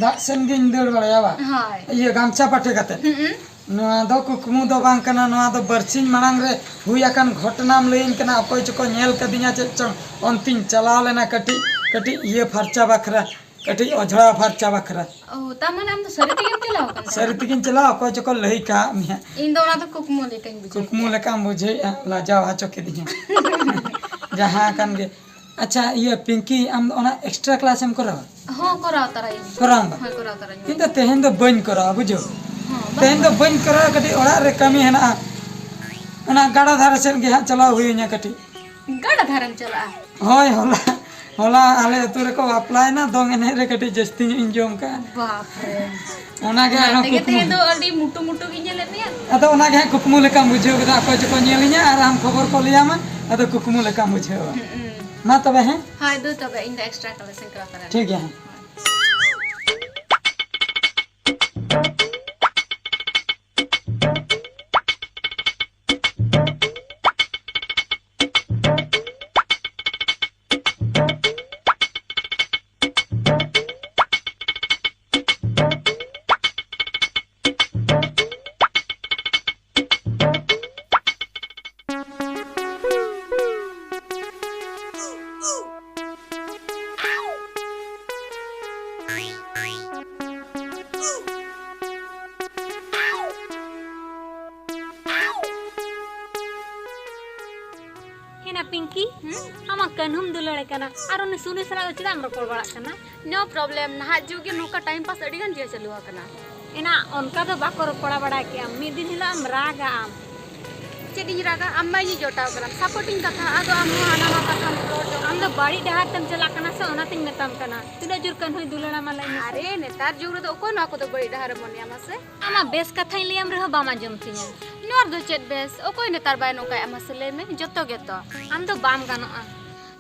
ᱫᱟᱜ ᱥᱮᱱ ᱜᱤᱧ ᱫᱟᱹᱲ ᱵᱟᱲᱟᱭᱟ ᱵᱟ? ᱦᱳᱭ᱾ ᱤᱭᱟᱹ, ᱜᱟᱢᱪᱷᱟ ᱯᱟᱴᱮ ᱠᱟᱛᱮ? ᱦᱩᱸ᱾ ᱱᱚᱣᱟ ᱫᱚ ᱠᱩᱠᱢᱩ ᱫᱚ ᱵᱟᱝ ᱠᱟᱱᱟ, ᱱᱚᱣᱟ ᱫᱚ ᱵᱟᱨᱥᱤᱧ ᱢᱟᱲᱟᱝ ᱨᱮ ᱦᱩᱭ ᱟᱠᱟᱱ ᱜᱷᱚᱴᱚᱱᱟᱢ ᱞᱟᱹᱭᱟᱹᱧ ᱠᱟᱱᱟ᱾ ᱚᱠᱚᱭ ᱪᱚᱠᱚ ᱧᱮᱞ ᱠᱟᱫᱤᱧᱟ ᱪᱮᱫ ᱪᱚᱝ, ᱚᱱᱛᱤᱧ ᱪᱟᱞᱟᱣ ᱞᱮᱱᱟ ᱠᱟᱹᱴᱤᱡ, ᱠᱟᱹᱴᱤᱡ ᱤᱭᱟᱹ ᱯᱷᱟᱨᱪᱟ ᱵᱟᱠᱷᱨᱟ, ᱠᱟᱹᱴᱤᱡ ᱚᱡᱽᱨᱟ ᱯᱷᱟᱨᱪᱟ ᱵᱟᱠᱷᱨᱟ᱾ ᱚ, ᱛᱟᱨ ᱢᱟᱱᱮ ᱟᱢ ᱫᱚ ᱥᱟᱹᱨᱤ ᱛᱮᱜᱮᱢ ᱪᱟᱞᱟᱣ ᱟᱠᱟᱱ ᱛᱟᱦᱮᱸᱱᱟ? ᱥᱟᱹᱨᱤ ᱛᱮᱜᱤᱧ ᱪᱟᱞᱟᱣ, ᱚᱠᱚᱭ ᱪᱚᱠᱚ ᱞᱟᱹᱭ ᱠᱟᱜ ᱢᱮᱭᱟ᱾ ᱤᱧ ᱫᱚ ᱚᱱᱟ ᱫᱚ ᱠᱩᱠᱢᱩ ᱞᱮᱠᱟᱧ ᱵᱩᱡᱷᱟᱹᱣ ᱠᱩᱠᱢᱩ ᱠᱮᱫᱟ᱾ ᱞᱮᱠᱟᱢ ᱵᱩᱡᱷᱟᱹᱣᱮᱫᱼᱟ, ᱞᱟᱡᱟᱣ ᱦᱚᱪᱚ ᱠᱤᱫᱤᱧᱟ᱾ ᱡᱟᱦᱟᱸ ᱠᱟᱱ ᱜᱮ᱾ ᱟᱪᱪᱷᱟ, ᱤᱭᱟᱹ ᱯᱤᱝᱠᱤ, ᱟᱢ ᱫᱚ ᱚᱱᱟ extra class ᱮᱢ ᱠᱚᱨᱟᱣᱟ? ᱦᱚᱸ, ᱠᱚᱨᱟᱣ ᱛᱟᱨᱟᱭᱟᱹᱧ᱾ ᱠᱚᱨᱟᱣ ᱟᱢ ᱵᱟ? ᱦᱳᱭ, ᱠᱚᱨᱟᱣ ᱛᱟᱨᱟᱭᱟᱹᱧ᱾ ᱤᱧ ᱫᱚ ᱛᱮᱦᱮᱧ ᱫᱚ ᱵᱟᱹᱧ ᱠᱚᱨᱟᱣᱟ, ᱵᱩᱡᱷᱟᱹᱣ? ᱦᱚᱸ, ᱵᱟᱝ ᱛᱮᱦᱮᱧ ᱫᱚ ᱵᱟᱹᱧ ᱠᱚᱨᱟᱣᱟ, ᱠᱟᱹᱴᱤᱡ ᱚᱲᱟᱜ ᱨᱮ ᱠᱟᱹᱢᱤ ᱦᱮᱱᱟᱜᱼᱟ᱾ ᱚᱱᱟ ᱜᱟᱰᱟ ᱫᱷᱟᱨᱮ ᱥᱮᱫ ᱜᱮ ᱦᱟᱸᱜ ᱪᱟᱞᱟᱣ ᱦᱩᱭᱟᱹᱧᱟ ᱠᱟᱹᱴᱤᱡ᱾ ᱜᱟᱰᱟ ᱫᱷᱟᱨᱮᱢ ᱪᱟᱞᱟᱜᱼᱟ? ᱦᱳᱭ, ᱦᱚᱞᱟ, ᱦᱚᱞᱟ ᱟᱞᱮ ᱟᱹᱛᱩ ᱨᱮᱠᱚ ᱵᱟᱯᱞᱟᱭᱮᱱᱟ, ᱫᱚᱝ ᱮᱱᱮᱡ ᱨᱮ ᱠᱟᱹᱴᱤᱡ ᱡᱟᱹᱥᱛᱤ ᱧᱚᱜ ᱤᱧ ᱡᱚᱢ ᱠᱟᱜᱼᱟ᱾ ᱵᱟᱯ ᱨᱮ᱾ ᱚᱱᱟᱜᱮ ᱚᱱᱟ ᱟᱨᱦᱚᱸ ᱛᱮᱜᱮ ᱠᱩᱠᱢᱩ᱾ ᱛᱮᱦᱮᱧ ᱫᱚ ᱟᱹᱰᱤ ᱢᱩᱴᱩ ᱢᱩᱴᱩ ᱜᱤᱧ ᱧᱮᱞᱮᱫ ᱢᱮᱭᱟ᱾ ᱟᱫᱚ ᱚᱱᱟᱜᱮ ᱦᱟᱸᱜ ᱠᱩᱠᱢᱩ ᱞᱮᱠᱟᱢ ᱵᱩᱡᱷᱟᱹᱣ ᱠᱮᱫᱟ, ᱚᱠᱚᱭ ᱪᱚᱠᱚ ᱧᱮᱞᱤᱧᱟ ᱟᱨ ᱟᱢ ᱠᱷᱚᱵᱚᱨ ᱠᱚ ᱞᱟᱹᱭᱟᱢᱟ, ᱟᱫᱚ ᱠᱩᱠᱢᱩ ᱞᱮᱠᱟᱢ ᱵᱩᱡᱷᱟᱹᱣᱟ᱾ ᱦᱩᱸ, ᱦᱩᱸ᱾ ᱢᱟ ᱛᱚᱵᱮ, ᱦᱮᱸ? ᱦᱳᱭ, ᱫᱩ ᱛᱚᱵᱮ, ᱤᱧ ᱫᱚ extra class ᱤᱧ ᱠᱚᱨᱟᱣ ᱛᱟᱨᱟ᱾ ᱴᱷᱤᱠ ᱜᱮᱭᱟ, ᱦᱮᱸ᱾ ᱦᱮᱱᱟ ᱯᱤᱝᱠᱤ, ᱦᱩᱸ? ᱟᱢᱟᱜ ᱠᱟᱹᱱᱦᱩᱢ ᱫᱩᱞᱟᱹᱲᱮ ᱠᱟᱱᱟ, ᱟᱨ ᱩᱱᱤ ᱥᱩᱱᱤ ᱥᱟᱞᱟᱜ ᱫᱚ ᱪᱮᱫᱟᱜ ᱮᱢ ᱨᱚᱯᱚᱲ ᱵᱟᱲᱟᱜ ᱠᱟᱱᱟ? No problem, ᱱᱟᱦᱟᱜ ᱡᱩᱜᱽ ᱜᱮ ᱱᱚᱝᱠᱟ time pass ᱟᱹᱰᱤ ᱜᱟᱱ ᱡᱤᱭᱟᱹ ᱪᱟᱹᱞᱩ ᱟᱠᱟᱱᱟ᱾ ᱮᱱᱟ ᱚᱱᱠᱟ ᱫᱚ ᱵᱟᱠᱚ ᱨᱚᱯᱚᱲᱟ ᱵᱟᱲᱟᱭ ᱠᱮᱜᱼᱟᱢ, ᱢᱤᱫ ᱫᱤᱱ ᱦᱤᱞᱳᱜ ᱮᱢ ᱨᱟᱜᱟ ᱟᱢ᱾ ᱪᱮᱫ ᱤᱧ ᱨᱟᱜᱟ? ᱟᱢ ᱢᱟ ᱤᱧ ᱡᱚᱴᱟᱣ ᱠᱟᱱᱟᱢ, ᱥᱟᱯᱳᱨᱴ ᱤᱧ ᱠᱟᱛᱷᱟ, ᱟᱫᱚ ᱟᱢ ᱦᱚᱸ ᱦᱟᱱᱟ ᱱᱚᱣᱟ ᱠᱟᱛᱷᱟᱢ ᱨᱚᱲ ᱡᱚᱝ᱾ ᱟᱢ ᱫᱚ ᱵᱟᱹᱲᱤᱡ ᱰᱟᱦᱟᱨ ᱛᱮᱢ ᱪᱟᱞᱟᱜ ᱠᱟᱱᱟ ᱥᱮ, ᱚᱱᱟᱛᱤᱧ ᱢᱮᱛᱟᱢ ᱠᱟᱱᱟ᱾ ᱛᱤᱱᱟᱹᱜ ᱡᱳᱨ ᱠᱟᱹᱱᱦᱩᱭ ᱫᱩᱞᱟᱹᱲᱟᱢᱟ ᱞᱟᱹᱭ ᱢᱮ᱾ ᱟᱨᱮ, ᱱᱮᱛᱟᱨ ᱡᱩᱜᱽ ᱨᱮᱫᱚ ᱚᱠᱚᱭ ᱱᱚᱣᱟ ᱠᱚᱫᱚ ᱵᱟᱹᱲᱤᱡ ᱰᱟᱦᱟᱨᱮ ᱢᱚᱱᱮᱭᱟ ᱢᱟᱥᱮ? ᱟᱢᱟᱜ ᱵᱮᱥ ᱠᱟᱛᱷᱟᱧ ᱞᱟᱹᱭᱟᱢ ᱨᱮᱦᱚᱸ ᱵᱟᱢ ᱟᱸᱡᱚᱢ ᱛᱤᱧᱟᱹ᱾ ᱱᱚᱣᱟ ᱨᱮᱫᱚ ᱪᱮᱫ ᱵᱮᱥ? ᱚᱠᱚᱭ ᱱᱮᱛᱟᱨ ᱵᱟᱭ ᱱᱚᱝᱠᱟᱭᱟ ᱢᱟᱥᱮ ᱞᱟᱹᱭ ᱢᱮ? ᱡᱚᱛᱚ ᱜᱮᱛᱚ᱾ ᱟᱢ ᱫᱚ ᱵᱟᱢ ᱜᱟᱱᱚᱜᱼᱟ᱾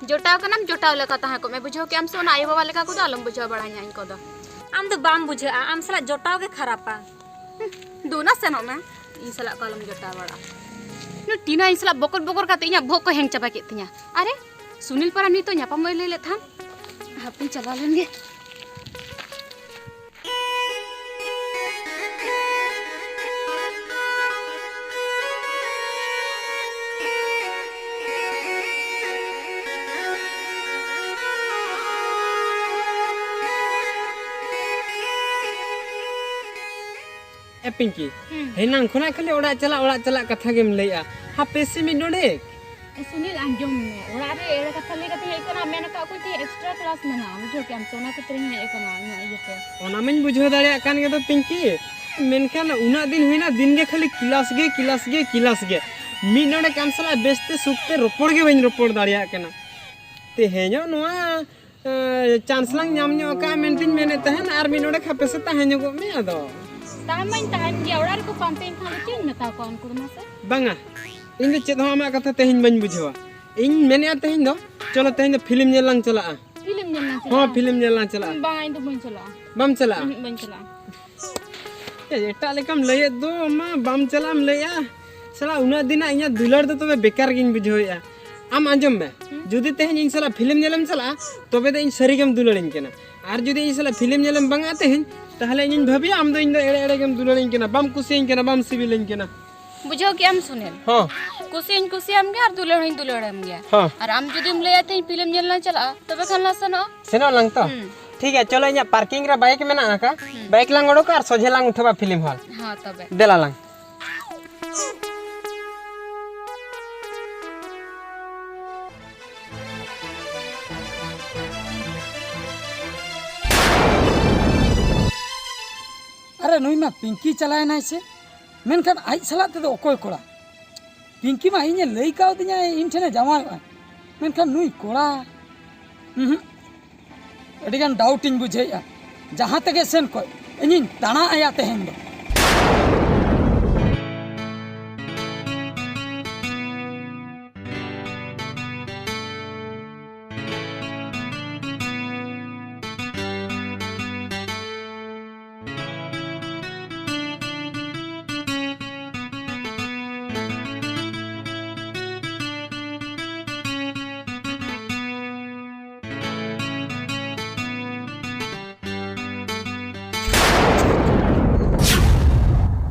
ᱡᱚᱴᱟᱣ ᱠᱟᱱᱟᱢ, ᱡᱚᱴᱟᱣ ᱞᱮᱠᱟ ᱛᱟᱦᱮᱸ ᱠᱚᱜ ᱢᱮ, ᱵᱩᱡᱷᱟᱹᱣ ᱠᱮᱜᱼᱟᱢ ᱥᱮ? ᱚᱱᱟ ᱟᱭᱳ ᱵᱟᱵᱟ ᱞᱮᱠᱟ ᱠᱚᱫᱚ ᱟᱞᱚᱢ ᱵᱩᱡᱷᱟᱹᱣ ᱵᱟᱲᱟᱧᱟ ᱤᱧ ᱠᱚᱫᱚ᱾ ᱟᱢ ᱫᱚ ᱵᱟᱢ ᱵᱩᱡᱷᱟᱹᱜᱼᱟ, ᱟᱢ ᱥᱟᱞᱟᱜ ᱡᱚᱴᱟᱣ ᱜᱮ ᱠᱷᱟᱨᱟᱯᱟ᱾ ᱦᱩᱸ, ᱫᱩ ᱱᱟ ᱥᱮᱱᱚᱜ ᱢᱮ, ᱤᱧ ᱥᱟᱞᱟᱜ ᱠᱚ ᱟᱞᱚᱢ ᱡᱚᱴᱟᱣ ᱵᱟᱲᱟᱜᱼᱟ᱾ ᱱᱩᱭ ᱴᱤᱱᱟ ᱤᱧ ᱥᱟᱞᱟᱜ ᱵᱚᱠᱚᱨ ᱵᱚᱠᱚᱨ ᱠᱟᱛᱮ ᱤᱧᱟᱹᱜ ᱵᱚᱦᱚᱜ ᱠᱚ ᱦᱮᱝ ᱪᱟᱵᱟ ᱠᱮᱫ ᱛᱤᱧᱟ᱾ ᱟᱨᱮ, ᱥᱩᱱᱤᱞ ᱯᱟᱨᱟ ᱱᱤᱛᱚᱜ ᱧᱟᱯᱟᱢ ᱵᱟᱭ ᱞᱟᱹᱭ ᱞᱮᱫ ᱛᱟᱦᱮᱱ᱾ ᱦᱟᱯᱮᱧ ᱪᱟᱞᱟᱣ ᱞᱮᱱ ᱜᱮ᱾ ᱮ ᱯᱤᱝᱠᱤ, ᱦᱩᱸ᱾ ᱦᱮᱱᱟᱝ ᱠᱷᱚᱱᱟᱜ ᱠᱷᱟᱹᱞᱤ ᱚᱲᱟᱜ ᱪᱟᱞᱟᱜ, ᱚᱲᱟᱜ ᱪᱟᱞᱟᱜ ᱠᱟᱛᱷᱟ ᱜᱮᱢ ᱞᱟᱹᱭᱮᱜᱼᱟ᱾ ᱦᱟᱯᱮ ᱥᱮ ᱢᱤᱫ ᱰᱚᱸᱰᱮᱠ᱾ ᱮ ᱥᱩᱱᱤᱞ, ᱟᱸᱡᱚᱢ ᱢᱮ, ᱚᱲᱟᱜ ᱨᱮ ᱮᱲᱮ ᱠᱟᱛᱷᱟ ᱞᱟᱹᱭ ᱠᱟᱛᱮ ᱦᱮᱡ ᱠᱟᱱᱟ, ᱢᱮᱱ ᱟᱠᱟᱫ ᱠᱚ ᱡᱮ extra class ᱢᱮᱱᱟᱜᱼᱟ, ᱵᱩᱡᱷᱟᱹᱣ ᱠᱮᱜᱼᱟᱢ ᱛᱚ, ᱚᱱᱟ ᱠᱷᱟᱹᱛᱤᱨ ᱤᱧ ᱦᱮᱡ ᱟᱠᱟᱱᱟ ᱤᱧᱟᱹᱜ ᱤᱭᱟᱹᱛᱮ᱾ ᱚᱱᱟ ᱢᱟᱧ ᱵᱩᱡᱷᱟᱹᱣ ᱫᱟᱲᱮᱭᱟᱜ ᱠᱟᱱ ᱜᱮ ᱫᱚ ᱯᱤᱝᱠᱤ, ᱢᱮᱱᱠᱷᱟᱱ ᱩᱱᱟᱹᱜ ᱫᱤᱱ ᱦᱩᱭᱱᱟ, ᱫᱤᱱ ᱜᱮ ᱠᱷᱟᱹᱞᱤ class ᱜᱮ, class ᱜᱮ, class ᱜᱮ᱾ ᱢᱤᱫ ᱰᱚᱸᱰᱮᱠ ᱟᱢ ᱥᱟᱞᱟᱜ ᱵᱮᱥᱛᱮ ᱥᱩᱠᱛᱮ ᱨᱚᱯᱚᱲ ᱜᱮ ᱵᱟᱹᱧ ᱨᱚᱯᱚᱲ ᱫᱟᱲᱮᱭᱟᱜ ᱠᱟᱱᱟ᱾ ᱛᱮᱦᱮᱧᱚᱜ ᱱᱚᱣᱟ ᱮ, chance ᱞᱟᱝ ᱧᱟᱢ ᱧᱚᱜ ᱟᱠᱟᱫᱼᱟ ᱢᱮᱱᱛᱮᱧ ᱢᱮᱱᱮᱫ ᱛᱟᱦᱮᱱ, ᱟᱨ ᱢᱤᱫ ᱰᱚᱸᱰᱮᱠ ᱦᱟᱯᱮ ᱥᱮ ᱛᱟᱦᱮᱸ ᱧᱚᱜᱚᱜ ᱢᱮ ᱟᱫᱚ᱾ ᱛᱟᱦᱮᱸ ᱢᱟᱧ ᱛᱟᱦᱮᱱ ᱜᱮᱭᱟ, ᱚᱲᱟᱜ ᱨᱮᱠᱚ ᱯᱟᱱᱛᱮᱭᱤᱧ ᱠᱷᱟᱱ ᱫᱚ ᱪᱮᱫ ᱤᱧ ᱢᱮᱛᱟ ᱠᱚᱣᱟ ᱩᱱᱠᱩ ᱫᱚ ᱢᱟᱥᱮ? ᱵᱟᱝᱟ, ᱤᱧ ᱫᱚ ᱪᱮᱫ ᱦᱚᱸ ᱟᱢᱟᱜ ᱠᱟᱛᱷᱟ ᱛᱮᱦᱮᱧ ᱵᱟᱹᱧ ᱵᱩᱡᱷᱟᱹᱣᱟ᱾ ᱤᱧ ᱢᱮᱱᱮᱫᱼᱟ ᱛᱮᱦᱮᱧ ᱫᱚ, ᱪᱚᱞᱚ ᱛᱮᱦᱮᱧ ᱫᱚ film ᱧᱮᱞ ᱞᱟᱝ ᱪᱟᱞᱟᱜᱼᱟ᱾ ᱯᱷᱤᱞᱢ ᱧᱮᱞ ᱞᱟᱝ ᱪᱟᱞᱟᱜᱼᱟ? ᱦᱚᱸ, film ᱧᱮᱞ ᱞᱟᱝ ᱪᱟᱞᱟᱜᱼᱟ᱾ ᱵᱟᱝᱟ, ᱤᱧ ᱫᱚ ᱵᱟᱹᱧ ᱪᱟᱞᱟᱜᱼᱟ᱾ ᱵᱟᱢ ᱪᱟᱞᱟᱜᱼᱟ? ᱩᱦᱩᱸ, ᱵᱟᱹᱧ ᱪᱟᱞᱟᱜᱼᱟ᱾ ᱮ, ᱮᱴᱟᱜ ᱞᱮᱠᱟᱢ ᱞᱟᱹᱭᱮᱫ ᱫᱚ, ᱢᱟ ᱵᱟᱢ ᱪᱟᱞᱟᱜ ᱮᱢ ᱞᱟᱹᱭᱮᱫᱼᱟ᱾ ᱥᱟᱞᱟ, ᱩᱱᱟᱹᱜ ᱫᱤᱱᱟᱜ ᱤᱧᱟᱹᱜ ᱫᱩᱞᱟᱹᱲ ᱫᱚ ᱛᱚᱵᱮ ᱵᱮᱠᱟᱨ ᱜᱤᱧ ᱵᱩᱡᱷᱟᱹᱣᱮᱫᱼᱟ᱾ ᱟᱢ ᱟᱸᱡᱚᱢ ᱢᱮ, ᱦᱩᱸ? ᱡᱩᱫᱤ ᱛᱮᱦᱮᱧ ᱤᱧ ᱥᱟᱞᱟᱜ film ᱧᱮᱞᱮᱢ ᱪᱟᱞᱟᱜᱼᱟ, ᱛᱚᱵᱮ ᱫᱚ ᱤᱧ ᱥᱟᱹᱨᱤ ᱜᱮᱢ ᱫᱩᱞᱟᱹᱲᱤᱧ ᱠᱟᱱᱟ᱾ ᱟᱨ ᱡᱩᱫᱤ ᱤᱧ ᱥᱟᱞᱟᱜ film ᱧᱮᱞᱮᱢ ᱵᱟᱝᱟ ᱛᱮᱦᱮᱧ, ᱛᱟᱦᱞᱮ ᱤᱧᱤᱧ ᱵᱷᱟᱹᱵᱤᱭᱟ ᱟᱢ ᱫᱚ ᱤᱧ ᱫᱚ ᱮᱲᱮ ᱮᱲᱮ ᱜᱮᱢ ᱫᱩᱞᱟᱹᱲᱤᱧ ᱠᱟᱱᱟ, ᱵᱟᱢ ᱠᱩᱥᱤᱭᱟᱹᱧ ᱠᱟᱱᱟ, ᱵᱟᱢ ᱥᱤᱵᱤᱞᱤᱧ ᱠᱟᱱᱟ᱾ ᱵᱩᱡᱷᱟᱹᱣ ᱠᱮᱜᱼᱟᱢ ᱥᱩᱱᱤᱞ? ᱦᱚᱸ᱾ ᱠᱩᱥᱤ ᱦᱚᱸᱧ ᱠᱩᱥᱤᱭᱟᱢ ᱜᱮᱭᱟ ᱟᱨ ᱫᱩᱞᱟᱹᱲ ᱦᱚᱸᱧ ᱫᱩᱞᱟᱹᱲᱟᱢ ᱜᱮᱭᱟ᱾ ᱦᱚᱸ᱾ ᱟᱨ ᱟᱢ ᱡᱩᱫᱤᱢ ᱞᱟᱹᱭᱟ ᱛᱮᱦᱮᱧ film ᱧᱮᱞ ᱞᱟᱝ ᱪᱟᱞᱟᱜᱼᱟ, ᱛᱚᱵᱮ ᱠᱷᱟᱱ ᱞᱟᱝ ᱥᱮᱱᱚᱜᱼᱟ᱾ ᱥᱮᱱᱚᱜ ᱟᱞᱟᱝ ᱛᱚ? ᱦᱩᱸ᱾ ᱴᱷᱤᱠ ᱜᱮᱭᱟ, ᱪᱚᱞᱚ, ᱤᱧᱟᱹᱜ parking ᱨᱮ bike ᱢᱮᱱᱟᱜ ᱟᱠᱟᱫ, ᱦᱩᱸ᱾ Bike ᱞᱟᱝ ᱚᱰᱚᱠᱟ ᱟᱨ ᱥᱚᱡᱷᱮ ᱞᱟᱝ ᱩᱴᱷᱟᱹᱣᱟ film hall᱾ ᱦᱚᱸ, ᱛᱚᱵᱮ᱾ ᱫᱮᱞᱟ ᱞᱟᱝ᱾ ᱟᱨᱮ, ᱱᱩᱭ ᱢᱟ ᱯᱤᱝᱠᱤ ᱪᱟᱞᱟᱣᱮᱱᱟᱭ ᱥᱮ, ᱢᱮᱱᱠᱷᱟᱱ ᱟᱡ ᱥᱟᱞᱟᱜ ᱛᱮᱫᱚ ᱚᱠᱚᱭ ᱠᱚᱲᱟ? ᱯᱤᱝᱠᱤ ᱢᱟ ᱤᱧᱮ ᱞᱟᱹᱭ ᱠᱟᱣᱫᱤᱧᱟ ᱤᱧ ᱴᱷᱮᱱᱮ ᱡᱟᱶᱟᱭᱚᱜᱼᱟ, ᱢᱮᱱᱠᱷᱟᱱ ᱱᱩᱭ ᱠᱚᱲᱟ, ᱩᱸᱦᱩᱸ, ᱟᱹᱰᱤᱜᱟᱱ ᱰᱟᱣᱩᱴ ᱤᱧ ᱵᱩᱡᱷᱟᱹᱣᱮᱫᱼᱟ᱾ ᱡᱟᱦᱟᱸ ᱛᱮᱜᱮ ᱥᱮᱱ ᱠᱚᱡ ᱤᱧᱤᱧ ᱛᱟᱬᱟ ᱟᱭᱟ ᱛᱮᱦᱮᱧ ᱫᱚ᱾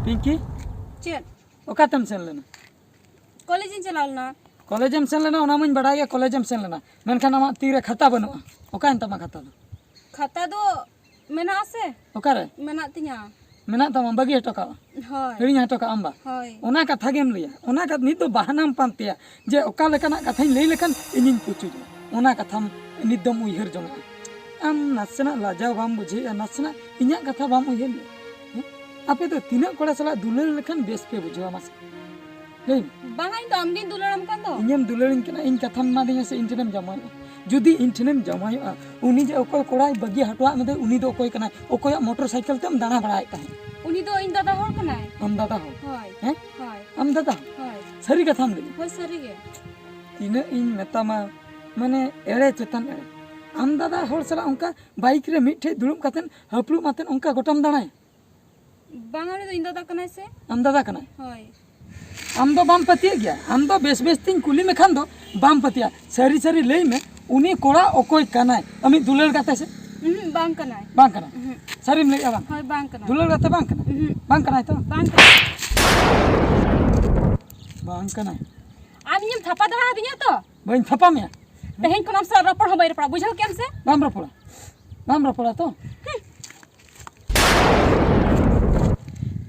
ᱯᱤᱝᱠᱤ, ᱪᱮᱫ? ᱚᱠᱟᱛᱮᱢ ᱥᱮᱱ ᱞᱮᱱᱟ? ᱠᱚᱞᱮᱡᱽ ᱤᱧ ᱪᱟᱞᱟᱣ ᱞᱮᱱᱟ᱾ ᱠᱚᱞᱮᱡᱽ ᱮᱢ ᱥᱮᱱ ᱞᱮᱱᱟ, ᱚᱱᱟ ᱢᱟᱧ ᱵᱟᱰᱟᱭ ᱜᱮᱭᱟ, ᱠᱚᱞᱮᱡᱽ ᱮᱢ ᱥᱮᱱ ᱞᱮᱱᱟ, ᱢᱮᱱᱠᱷᱟᱱ ᱟᱢᱟᱜ ᱛᱤᱨᱮ ᱠᱷᱟᱛᱟ ᱵᱟᱹᱱᱩᱜᱼᱟ᱾ ᱚᱠᱟᱭᱮᱱ ᱛᱟᱢᱟ ᱠᱷᱟᱛᱟ ᱫᱚ? ᱠᱷᱟᱛᱟ ᱫᱚ ᱢᱮᱱᱟᱜᱼᱟ ᱥᱮ? ᱚᱠᱟᱨᱮ? ᱢᱮᱱᱟᱜ ᱛᱤᱧᱟ᱾ ᱢᱮᱱᱟᱜ ᱛᱟᱢᱟ, ᱵᱟᱹᱜᱤ ᱦᱚᱴᱚ ᱠᱟᱜᱼᱟ? ᱦᱳᱭ᱾ ᱦᱤᱲᱤᱧ ᱦᱚᱴᱚ ᱠᱟᱜ ᱟᱢ ᱵᱟ? ᱦᱳᱭ᱾ ᱚᱱᱟ ᱠᱟᱛᱷᱟ ᱜᱮᱢ ᱞᱟᱹᱭᱟ, ᱚᱱᱟ ᱠᱟᱛᱷᱟ ᱱᱤᱛ ᱫᱚ ᱵᱟᱦᱟᱱᱟᱢ ᱯᱟᱱᱛᱮᱭᱟ ᱡᱮ ᱚᱠᱟ ᱞᱮᱠᱟᱱᱟᱜ ᱠᱟᱛᱷᱟᱧ ᱞᱟᱹᱭ ᱞᱮᱠᱷᱟᱱ ᱤᱧᱤᱧ ᱯᱩᱪᱩᱡᱚᱜᱼᱟ, ᱚᱱᱟ ᱠᱟᱛᱷᱟᱢ ᱱᱤᱛ ᱫᱚᱢ ᱩᱭᱦᱟᱹᱨ ᱡᱚᱝᱟ᱾ ᱟᱢ ᱱᱟᱥᱮᱱᱟᱜ ᱞᱟᱡᱟᱣ ᱵᱟᱢ ᱵᱩᱡᱷᱟᱹᱣᱮᱫᱼᱟ, ᱱᱟᱥᱮᱱᱟᱜ ᱤᱧᱟᱹᱜ ᱠᱟᱛᱷᱟ ᱵᱟᱢ ᱩᱭᱦᱟᱹᱨ ᱞᱮᱫᱼᱟ? ᱦᱮᱸ? ᱟᱯᱮ ᱫᱚ ᱛᱤᱱᱟᱹᱜ ᱠᱚᱲᱟ ᱥᱟᱞᱟᱜ ᱫᱩᱞᱟᱹᱲ ᱞᱮᱠᱷᱟᱱ ᱵᱮᱥ ᱯᱮ ᱵᱩᱡᱷᱟᱹᱣᱟ ᱢᱟᱥᱮ? ᱞᱟᱹᱭ ᱢᱮ᱾ ᱵᱟᱝᱟ, ᱤᱧ ᱫᱚ ᱟᱢᱜᱤᱧ ᱫᱩᱞᱟᱹᱲᱟᱢ ᱠᱟᱱ ᱫᱚ᱾ ᱤᱧᱮᱢ ᱫᱩᱞᱟᱹᱲᱤᱧ ᱠᱟᱱᱟ, ᱤᱧ ᱠᱟᱛᱷᱟᱢ ᱮᱢᱟᱫᱤᱧᱟ ᱥᱮ ᱤᱧ ᱴᱷᱮᱱᱮᱢ ᱡᱟᱶᱟᱭᱚᱜᱼᱟ? ᱡᱩᱫᱤ ᱤᱧ ᱴᱷᱮᱱᱮᱢ ᱡᱟᱶᱟᱭᱚᱜᱼᱟ, ᱩᱱᱤ ᱡᱮ ᱚᱠᱚᱭ ᱠᱚᱲᱟᱭ ᱵᱟᱹᱜᱤ ᱦᱚᱴᱚᱣᱟᱜ ᱢᱮᱫᱚ, ᱩᱱᱤ ᱫᱚ ᱚᱠᱚᱭ ᱠᱟᱱᱟᱭ? ᱚᱠᱚᱭᱟᱜ ᱢᱚᱴᱚᱨ ᱥᱟᱭᱠᱮᱞ ᱛᱮᱢ ᱫᱟᱬᱟ ᱵᱟᱲᱟᱭᱮᱫ ᱛᱟᱦᱮᱸᱫ? ᱩᱱᱤ ᱫᱚ ᱤᱧ ᱫᱟᱫᱟ ᱦᱚᱲ ᱠᱟᱱᱟᱭ᱾ ᱟᱢ ᱫᱟᱫᱟ ᱦᱚᱲ? ᱦᱳᱭ᱾ ᱦᱮᱸ? ᱦᱳᱭ᱾ ᱟᱢ ᱫᱟᱫᱟ? ᱦᱳᱭ᱾ ᱥᱟᱹᱨᱤ ᱠᱟᱛᱷᱟᱢ ᱞᱟᱹᱭᱟ? ᱦᱳᱭ, ᱥᱟᱹᱨᱤ ᱜᱮ᱾ ᱛᱤᱱᱟᱹᱜ ᱤᱧ ᱢᱮᱛᱟᱢᱟ, ᱢᱟᱱᱮ, ᱮᱲᱮ ᱪᱮᱛᱟᱱ ᱮᱲᱮ᱾ ᱟᱢ ᱫᱟᱫᱟ ᱦᱚᱲ ᱥᱟᱞᱟᱜ ᱚᱱᱠᱟ ᱵᱟᱭᱤᱠ ᱨᱮ ᱢᱤᱫ ᱴᱷᱮᱡ ᱫᱩᱲᱩᱵ ᱠᱟᱛᱮᱫ ᱦᱟᱹᱯᱲᱩᱵ ᱟᱛᱮᱫ ᱚᱱᱠᱟ ᱜᱚᱴᱟᱢ ᱫᱟᱬᱟᱭᱟ? ᱵᱟᱝᱟ, ᱩᱱᱤ ᱫᱚ ᱤᱧ ᱫᱟᱫᱟ ᱠᱟᱱᱟᱭ ᱥᱮ᱾ ᱟᱢ ᱫᱟᱫᱟ ᱠᱟᱱᱟᱭ? ᱦᱳᱭ᱾ ᱟᱢ ᱫᱚ ᱵᱟᱢ ᱯᱟᱹᱛᱭᱟᱹᱜ ᱜᱮᱭᱟ? ᱟᱢ ᱫᱚ ᱵᱮᱥ ᱵᱮᱥ ᱛᱤᱧ ᱠᱩᱞᱤ ᱢᱮᱠᱷᱟᱱ ᱫᱚ ᱵᱟᱢ ᱯᱟᱹᱛᱭᱟᱹᱜᱼᱟ᱾ ᱥᱟᱹᱨᱤ ᱥᱟᱹᱨᱤ ᱞᱟᱹᱭ ᱢᱮ, ᱩᱱᱤ ᱠᱚᱲᱟ ᱚᱠᱚᱭ ᱠᱟᱱᱟᱭ? ᱟᱢᱤᱡ ᱫᱩᱞᱟᱹᱲ ᱜᱟᱛᱮ ᱥᱮ? ᱩᱦᱩᱸ, ᱵᱟᱝ ᱠᱟᱱᱟᱭ᱾ ᱵᱟᱝ ᱠᱟᱱᱟᱭ? ᱩᱦᱩᱸ᱾ ᱥᱟᱹᱨᱤᱢ ᱞᱟᱹᱭᱮᱜᱼᱟ ᱵᱟᱝ? ᱦᱳᱭ, ᱵᱟᱝ ᱠᱟᱱᱟᱭ᱾ ᱫᱩᱞᱟᱹᱲ ᱜᱟᱛᱮ ᱵᱟᱝ ᱠᱟᱱᱟᱭ? ᱩᱦᱩᱸ᱾ ᱵᱟᱝ ᱠᱟᱱᱟᱭ ᱛᱚ? ᱵᱟᱝ ᱠᱟᱱᱟᱭ᱾ ᱵᱟᱝ ᱠᱟᱱᱟᱭ᱾ ᱟᱢ ᱤᱧᱮᱢ ᱛᱷᱟᱯᱟ ᱫᱟᱲᱮ ᱟᱹᱫᱤᱧᱟ ᱛᱚ? ᱵᱟᱹᱧ ᱛᱷᱟᱯᱟ ᱢᱮᱭᱟ᱾ ᱛᱮᱦᱮᱧ ᱠᱷᱚᱱ ᱟᱢ ᱥᱟᱞᱟᱜ ᱨᱚᱯᱚᱲ ᱦᱚᱸ ᱵᱟᱹᱧ ᱨᱚᱯᱚᱲᱟ, ᱵᱩᱡᱷᱟᱹᱣ ᱠᱮᱜᱼᱟᱢ ᱥᱮ? ᱵᱟᱢ ᱨᱚᱯᱚᱲᱟ? ᱵᱟᱢ ᱨᱚᱯᱚᱲᱟ ᱛᱚ?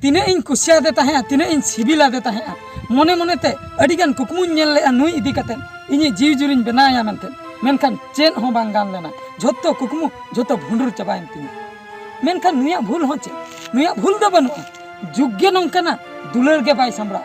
ᱛᱤᱱᱟᱹᱜ ᱤᱧ ᱠᱩᱥᱤᱭᱟᱫᱮ ᱛᱟᱦᱮᱸᱜᱼᱟ, ᱛᱤᱱᱟᱹᱜ ᱤᱧ ᱥᱤᱵᱤᱞᱟᱫᱮ ᱛᱟᱦᱮᱸᱜᱼᱟ, ᱢᱚᱱᱮ ᱢᱚᱱᱮᱛᱮ ᱟᱹᱰᱤᱜᱟᱱ ᱠᱩᱠᱢᱩᱧ ᱧᱮᱞ ᱞᱮᱜᱼᱟ ᱱᱩᱭ ᱤᱫᱤ ᱠᱟᱛᱮ, ᱤᱧᱤᱡ ᱡᱤᱣᱤ ᱡᱩᱨᱤᱧ ᱵᱮᱱᱟᱣᱮᱭᱟ ᱢᱮᱱᱛᱮ, ᱢᱮᱱᱠᱷᱟᱱ ᱪᱮᱫ ᱦᱚᱸ ᱵᱟᱝ ᱜᱟᱱ ᱞᱮᱱᱟ᱾ ᱡᱷᱚᱛᱚ ᱠᱩᱠᱢᱩ, ᱡᱷᱚᱛᱚ ᱵᱷᱩᱸᱰᱩᱨ ᱪᱟᱵᱟᱭᱮᱱ ᱛᱤᱧᱟ᱾ ᱢᱮᱱᱠᱷᱟᱱ ᱱᱩᱭᱟᱜ ᱵᱷᱩᱞ ᱦᱚᱸ ᱪᱮᱫ? ᱱᱩᱭᱟᱜ ᱵᱷᱩᱞ ᱫᱚ ᱵᱟᱹᱱᱩᱜᱼᱟ, ᱡᱩᱜᱽ ᱜᱮ ᱱᱚᱝᱠᱟᱱᱟ, ᱫᱩᱞᱟᱹᱲ ᱜᱮ ᱵᱟᱭ ᱥᱟᱢᱵᱲᱟᱜᱼᱟ᱾